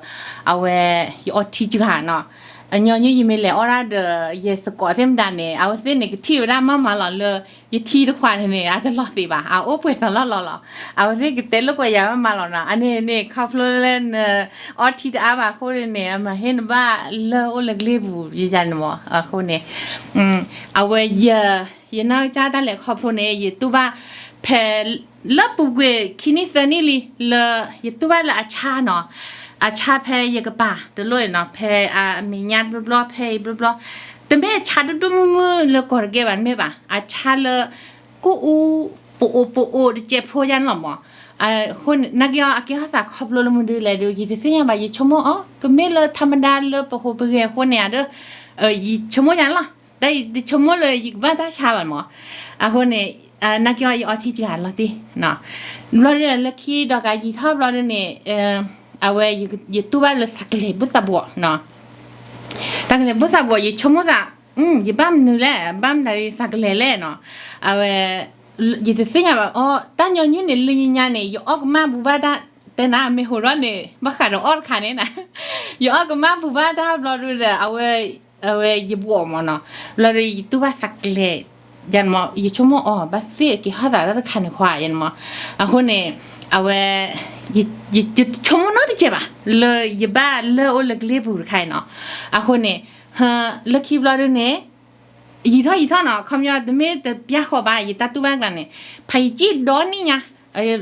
အဝဲ ယအီထံစှၤနီၤ, အညီနုၢ်ယမ့ၢ်လဲၤအီၣ်ဒၣ်ဒီး ယသကိးသ့ၣ်မတၤန့ၣ် အဝဲသ့ၣ်န့ၣ်ကထံၣ်ဝဲဒၣ်မးမးလီၤလၢ ယထံတခွးန့ၣ်န့ၣ် အတလီၤသ့ဘၣ်, အအိၣ်ပှဲၤသီလီၢ်လီၢ်လီၤ. အဝဲသ့ၣ်ကတဲလိာ်ကွဲယၤမးမးလီၤနီၤ, အန့ၣ်န့ၣ် ခီဖျိလၢနအီထံတအါဘၣ်အဃိန့ၣ် အမၤဟ့ၣ်နဘၣ်လၢၢ်အိၣ်လၢကျ့ပူၤယယၤန့ၣ်မး, အဃိန့ၣ် အဝဲယ ယနီၢ်ကစၢ်တၢ်လဲၤခီဖျိန့ၣ် ယတူၢ်ဘၣ် ဖဲ လၢပူၤကွံာ်ခံနံၣ်သၢနံၣ်လံ လၢယတူၢ်ဘၣ်လၢအဆါနီၤ, အဆါဖဲယကပၤတလိၣ်နီၤ, ဖဲအမဲာ်ညါတဘျီဘျီ ဖဲအံၤတဘျီဘျီ, တမ့ၢ်အဆါဒိၣ်ဒိၣ်မုၢ်မုၢ်လၢကီၢ်တကဲဘၣ် တမ့ၢ်ဘၣ်, အဆါလၢ ကအိၣ် ပအိၣ်ပအိၣ်တစဲးဖိယါန့ၣ်လီၤမး. အဃိန့ၣ် နာ်က့အီၤ အကဲထီၣ်သးခီဖျိလၢမနုၤလဲၣ်ဒီး ယတသ့ၣ်ညါဘၣ်, ယဆိကမိၣ်အီၤ ကမ့ၢ်လၢထးမဒါလၢပဟူးပဂဲၤအဃိန့ၣ်ဧါဒီး ယဆိကမိၣ်ယါန့ၣ်လီၤ. တၢ်ယတဆိကမိၣ်လၢယကဘၣ်တၢ်ဆါဘၣ်မး. အဃိန့ၣ် နာ်က့အီၤ ယအီထံစှၤလီၤတံၢ် ဘျီဒုလၢခံဒီးကယံာ်ထီၣ်ဘျီဒုန့ၣ် အဝဲ ယတူၢ်ဘၣ်လၢသးကလဲၤဘုၣ်သးဘှီးနီၤ, သးကလဲၤဘုၣ်သးဘှီး ယဆိကမိၣ်သး ယဘၣ်မနုၤလဲၣ်, ဘၣ်မနုၤသးကလဲၤလဲၣ်နီၤ. အဝဲ ယတသ့ၣ်ညါဘၣ်အီၤ တၢ်ညီနုၢ်န့ၣ် လၢညါန့ၣ် ယအီၣ်ကမၣ်ဘူးဘၣ်တၢ် တဲနၤမ့ၢ်ဟိးထီၣ်န့ၣ် ဘၣ်ဃးဒီးအီၣ်တခါန့ၣ်နၤ, ယအီၣ်ကမၣ်ဘူးဘၣ်တၢ်ဘျီဒုဒီး အဝဲ အဝဲယဘှီးမးနီၤ, ဘျီဒုယတူၢ်ဘၣ်သးကလဲၤ ယဆိကမိၣ်အီၤ ဘၣ်သ့ၣ်ကဲထီၣ်သးတၢ်တခါန့ၣ်ခွါယါန့ၣ်မး. အဃိန့ၣ် အဝဲ ယတဆိကမိၣ်နီတစဲးဘၣ် လၢယဘၣ်လၢၢ်အိၣ်လၢကျ့ပူၤတခါအံၤနီၤ. အဃိန့ၣ် လၢခံဘျီဒုန့ၣ် ယံာ်ထီၣ်ယံာ်ထီၣ်နီၤ, ခီပညီ တမ့ၢ်တပျၢ်ဃီဘၣ် ယတၢ်တူၢ်ဘၣ်ကျါန့ၣ် ဖးယံာ်ကံၣ်ဒီနံၣ်ညါ လီၤဒု ယ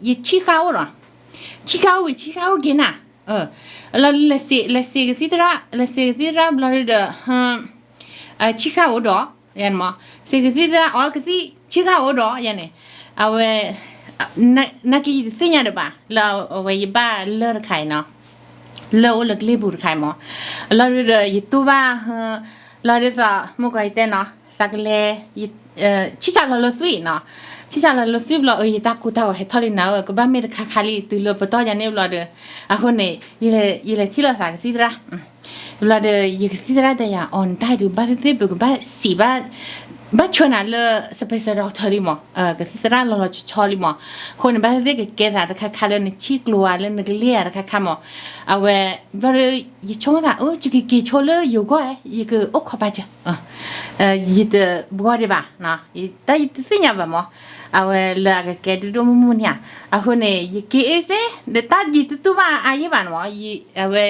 ဆံးဃာ်အိၣ်ဒီး ဆံးဃာ်အိၣ်ဝံၤ ဆံးဃာ်အိၣ်က့ၤနၤ, လီၤဒု လဲၤစ့းကသံၣ်သရၣ် လဲၤစ့းကသံၣ်သရၣ်ဘျီဒုဒီး ဆံးဃာ်အိၣ်ဒီး ယါန့ၣ်မး, စ့းကသံၣ်သရၣ်အီကသံၣ် ဆံးဃာ်အိၣ်ဒီးယါန့ၣ်, အဝဲ နာ်က့ယတသ့ၣ်ညါဒံးဘၣ် လၢအဝဲယဘၣ်လၢၢ်တခါအံၤနီၤ, လၢၢ်အိၣ်လၢကျ့ပူၤတခါအံၤမး, လီၤဒုဒီးယတူၢ်ဘၣ် လီၤဒုသး မုၢ်ကီၢ်ယတဲနီၤ သးကလဲၤ ဆံၣ်စၢ်လီၤလၢသွံၣ်နီၤ, ဆံၣ်စၢ်လီၤလၢသွံၣ်ဘျီ အၢ ယတၢ်ကိၢ်တၢ်ဂီၤဟဲထီၣ်လံနၤဧၢ ကဘၣ်မ့ၢ်တခါခါလံ တုၤလၢပတီၢ်ယါန့ၣ်ဘျီဒီး, အဃိန့ၣ် ယလဲၤထံၣ်လိာ်သးကသံၣ်သရၣ် ဘျီဒီး ယကသံၣ်သရၣ်တဲယၤ အီၤနတၢ်အံၤဒုး ဘၣ်သ့ၣ်သ့ၣ်ပကဘၣ်စံးဘၣ် ဘၣ်ဆၢနၤလၢ special doctor လံမး, ကသံၣ်သရၣ်လီၤလီၤဆီဆီလံမး, အဃိန့ၣ် ဘၣ်သ့ၣ်သ့ၣ်ကကဲသးတခါခါလၢနဆံၣ်ကျိၤဧါ လၢနကလ့ၣ်ဧါတခါခါမး, အဝဲ ဘျီဒီး ယဆိကမိၣ်သး အၢ ယကက့ၤဆိလၢယိၤကီၢ်ဧါ ယကအိၣ်ခိးပာ်စၢၤ ယတဘှီဒံးဘၣ်, တၢ်ယတသ့ၣ်ညါဘၣ်မး, အဝဲလၢအကကဲဒိၣ်ဒိၣ်မုၢ်မုၢ်န့ၣ်ဧါ, အဃိန့ၣ် ယက့ၤအ့စ့ ဒီးတၢ်ယတတူၢ်ဘၣ်အါယံာ်ဘၣ်န့ၣ်မး, အဝဲ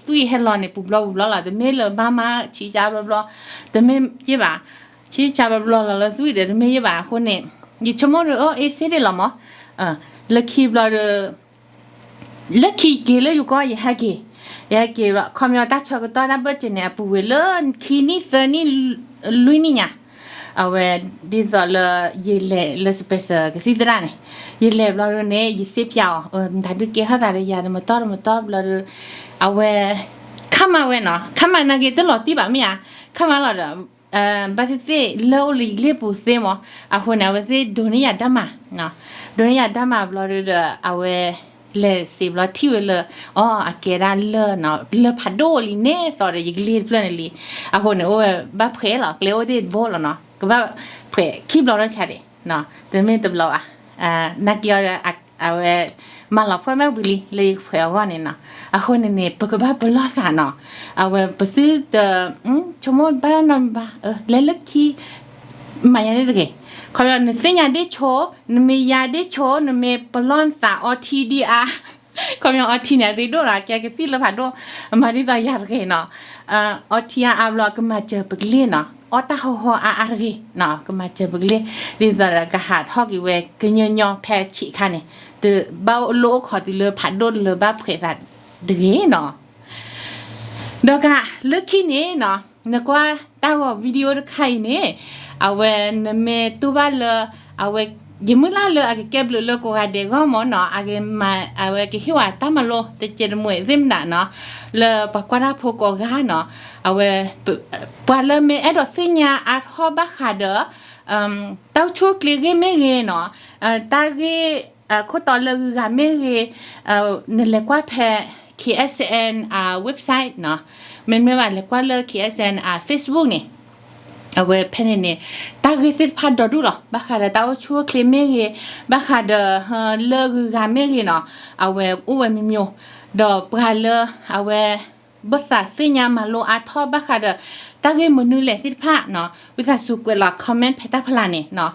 သွံၣ်ဟဲလီၤန့ၣ် ပူၤဘျီပူၤဘျီလီၤ, တမ့ၢ်လၢဘၣ်မၤဆံးကါဘျီဘျီ, တမ့ၢ်ယ့ၢ်ဘၣ်, ဆံးကါဘျီဘျီလီၤလၢသွံၣ်ဒီး တမ့ၢ်ယ့ၢ်ဘၣ်, အဃိန့ၣ် ယဆိကမိၣ်ဒီး အ့စ့ဒံးလီၤမး, လၢခံဘျီဒီး လၢခံက့ၤလၢယိၤကီၢ် ယဟဲက့ၤ, ယဟဲက့ၤဘျီ ခီပညီတၢ်ဆၢကတီၢ်တၢ်ဘၢၣ်စၢၤန့ၣ် အပူၤဝဲလၢခံနံၣ်သၢနံၣ် လွံၢ်နံၣ်ညါ, အဝဲ ဒ်သိးလၢ ယလဲၤလၢ special ကသံၣ်သရၣ်န့ၣ်, ယလဲၤဘျီဒုန့ၣ် ယစ့ပၠးအီၤ တၢ်ဒုးကဲထီၣ်သးဒီးယၤတမတီၢ်တမတီၢ်ဘျီဒီး အဝဲ ခါမၤဝဲနီၤ, ခါမၤနာ်က့တလီၤတံၢ်ဘၣ်မ့ၢ်ဧါ, ခါမၤလီၤဒီး ဘၣ်သ့ၣ်သ့ၣ်လၢအိၣ်လၢယလ့ၣ်ပူၤသ့မး, အဃိန့ၣ် အဝဲသ့ၣ်ဒိးန့ၢ်ယၤတၢ်မၤ, ဒိးန့ၢ်ယၤတၢ်မၤဘျီဒီး အဝဲ လဲၤစ့းဘျီထံၣ်ဝဲလၢ အီ အကဲဒၣ်လၢၢ်နီၤ, လၢၢ်ဖးဒိၣ်လံန့ၣ်သိးဒီးယကလ့ၣ်တဖျၢၣ်န့ၣ်လံ, အဃိန့ၣ် အိၣ်ဝဲဘၣ်ဖှဲးလီၤ ကျဲအိၣ်သ့ၣ်တဘိလီၤနီၤ, ကဘၣ်ဖှဲးခံဘျီထီၣ်ဆါဒံး, တမ့ၢ်တဘျီဘၣ်, နာ်က့အီၤဒီး အဝဲ မၤလီၤဖှဲးမ့ၢ်ဝံၤလံ လၢယကဖှဲးအဂီၢ်န့ၣ်နီၤ, အဃိန့ၣ်န့ၣ် ပကဘၣ်ပလီၢ်သးနီၤ, အဝဲပသုတ ဆိကမိၣ်ဘၣ်နီတမံၤဘၣ်, လဲၤလၢခံ မၤယၤန့ၣ်တဂ့ၤ, ခီပညီ နသ့ၣ်ညါဒ့ၣ်ဆိ, နမ့ၢ်ယါဒ့ၣ်ဆိ, နမ့ၢ်ပလီၢ်သးအီထံဒံးအါ, ခီပညီအီထံန့ၣ် အရ့ဒိၣ်ဒီး ကဲကသံၣ်လၢဖးဒိၣ်, မၤဒ်သိးယၤတဂ့ၤနီၤ, အီထံအါအါဘျီ ကမၤစၢၤပကလ့ၣ်နီၤ, အီၣ်တၢ်ဟီၣ်ဟီၣ်အါအါတဂ့ၤနီၤ, ကမၤစၢၤပကလ့ၣ်, ဒ်သိးဒီးကဟးထီၣ်က့ၤဝဲ ကညီညီဖဲဆံးခါန့ၣ်, တဘၣ်အိၣ်လၢအိၣ်ခိးတုၤလၢဖးဒိၣ်လၢဘၣ်ဖှဲးသးတဂ့ၤနီၤ. ဒီးကလၢခံန့ၣ်နီၤ, နကွၢ်တၢ်ဂီၤ video တခါအံၤန့ၣ်, အဝဲနမ့ၢ်တူၢ်ဘၣ်လၢ အဝဲ ယမုၢ်လၢ်လၢအကကဲဘျုးလၢကိးဂၤဒဲးဂီၢ်မၢ်နီၤ, အကမၤ အဝဲကဟ့ၣ်ဝဲတၢ်မၤလိတကဲးတမှဲးသ့ၣ်မတၤနီၤ, လၢပှၤကွၢ်တၢ်ဖိကိးဂၤနီၤ, အဝဲ ပှၤလၢမ့ၢ်အဲၣ်ဒိးသ့ၣ်ညါအါထီၣ်ဘၣ်ဃးဒီး တၢ်အိၣ်ဆူၣ်အိၣ်ချ့ဂ့ၢ်မ့ၢ်ဂ့ၤနီၤ, တၢ်ဂ့ၢ် ခိၣ်တီလၢဂုၤဂၤမ့ၢ်ဂ့ၤ, နလဲၤကွၢ်ဖဲ K S N အ website နီၤ, မ့မ့ၢ်ဘၣ်လဲၤကွၢ်လၢ K S N အ Facebook န့ၣ်, အဝဲဖဲန့ၣ်န့ၣ် တၢ်ဂ့ၢ်သ့ၣ်တဖၣ်ဒီဒူၣ်လီၤ, ဘၣ်ဃးဒီးတၢ်အိၣ်ဆူၣ်အိၣ်ချ့မ့ၢ်ဂ့ၤ, ဘၣ်ဃးဒီး လၢဂုၤဂၤမ့ၢ်ဂ့ၤနီၤ, အဝဲအိၣ်ဝဲမံၤမံၤ, ဒီးပှၤလၢအဝဲ ဘၣ်သးသ့ၣ်ညါမၤလိအါထီၣ်ဘၣ်ဃးဒီး တၢ်ဂ့ၢ်မနုၤလဲၣ်သ့ၣ်တဖၣ်နီၤ, ဝံသးစူၤကွဲးလီၤ comment ဖဲတၢ်ဖီလာ်န့ၣ်နီၤ,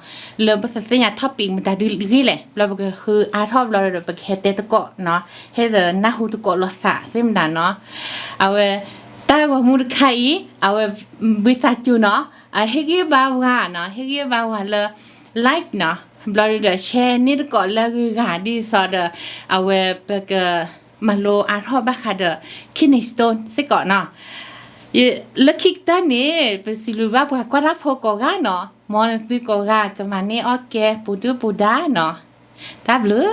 လၢဘၣ်သးသ့ၣ်ညါ topic မတၤဒုးဂ့ၢ်လဲၣ်, ဘျီပကဃုအါထီၣ်ဘျီဒီး ပကဟဲတဲသကိးနီၤ, ဟဲဒီးနၢ်ဟူသကိးလိာ်သးသ့ၣ်မတၤနီၤ, အဝဲ တၢ်ဂီၤမူတခါအံၤ အဝဲ ဝံသးစူၤနီၤ, အဟ့ၣ်ဂံၢ်ဘါပှၤနီၤ, ဟ့ၣ်ဂံၢ်ဘါပှၤလၢ like နီၤ, ဘျီဒီး share န့ၢ်သကိးလၢဂုၤဂၤဒ်သိးဒီး အဝဲပက မၤလိအါထီၣ်ဘၣ်ဃးဒီး kidney stone စ့ၢ်ကီးနီၤ. လၢခံကတၢၢ်န့ၣ် ပစံးဘျုးဘၣ်ပှၤကွၢ်တၢ်ဖိကိးဂၤနီၤ, မ်နသုကိးဂၤကမၤန့ၢ်အီၣ်ကဲပူၤဒုၣ်ပူၤဒါနီၤ. တၢ်ဘျုး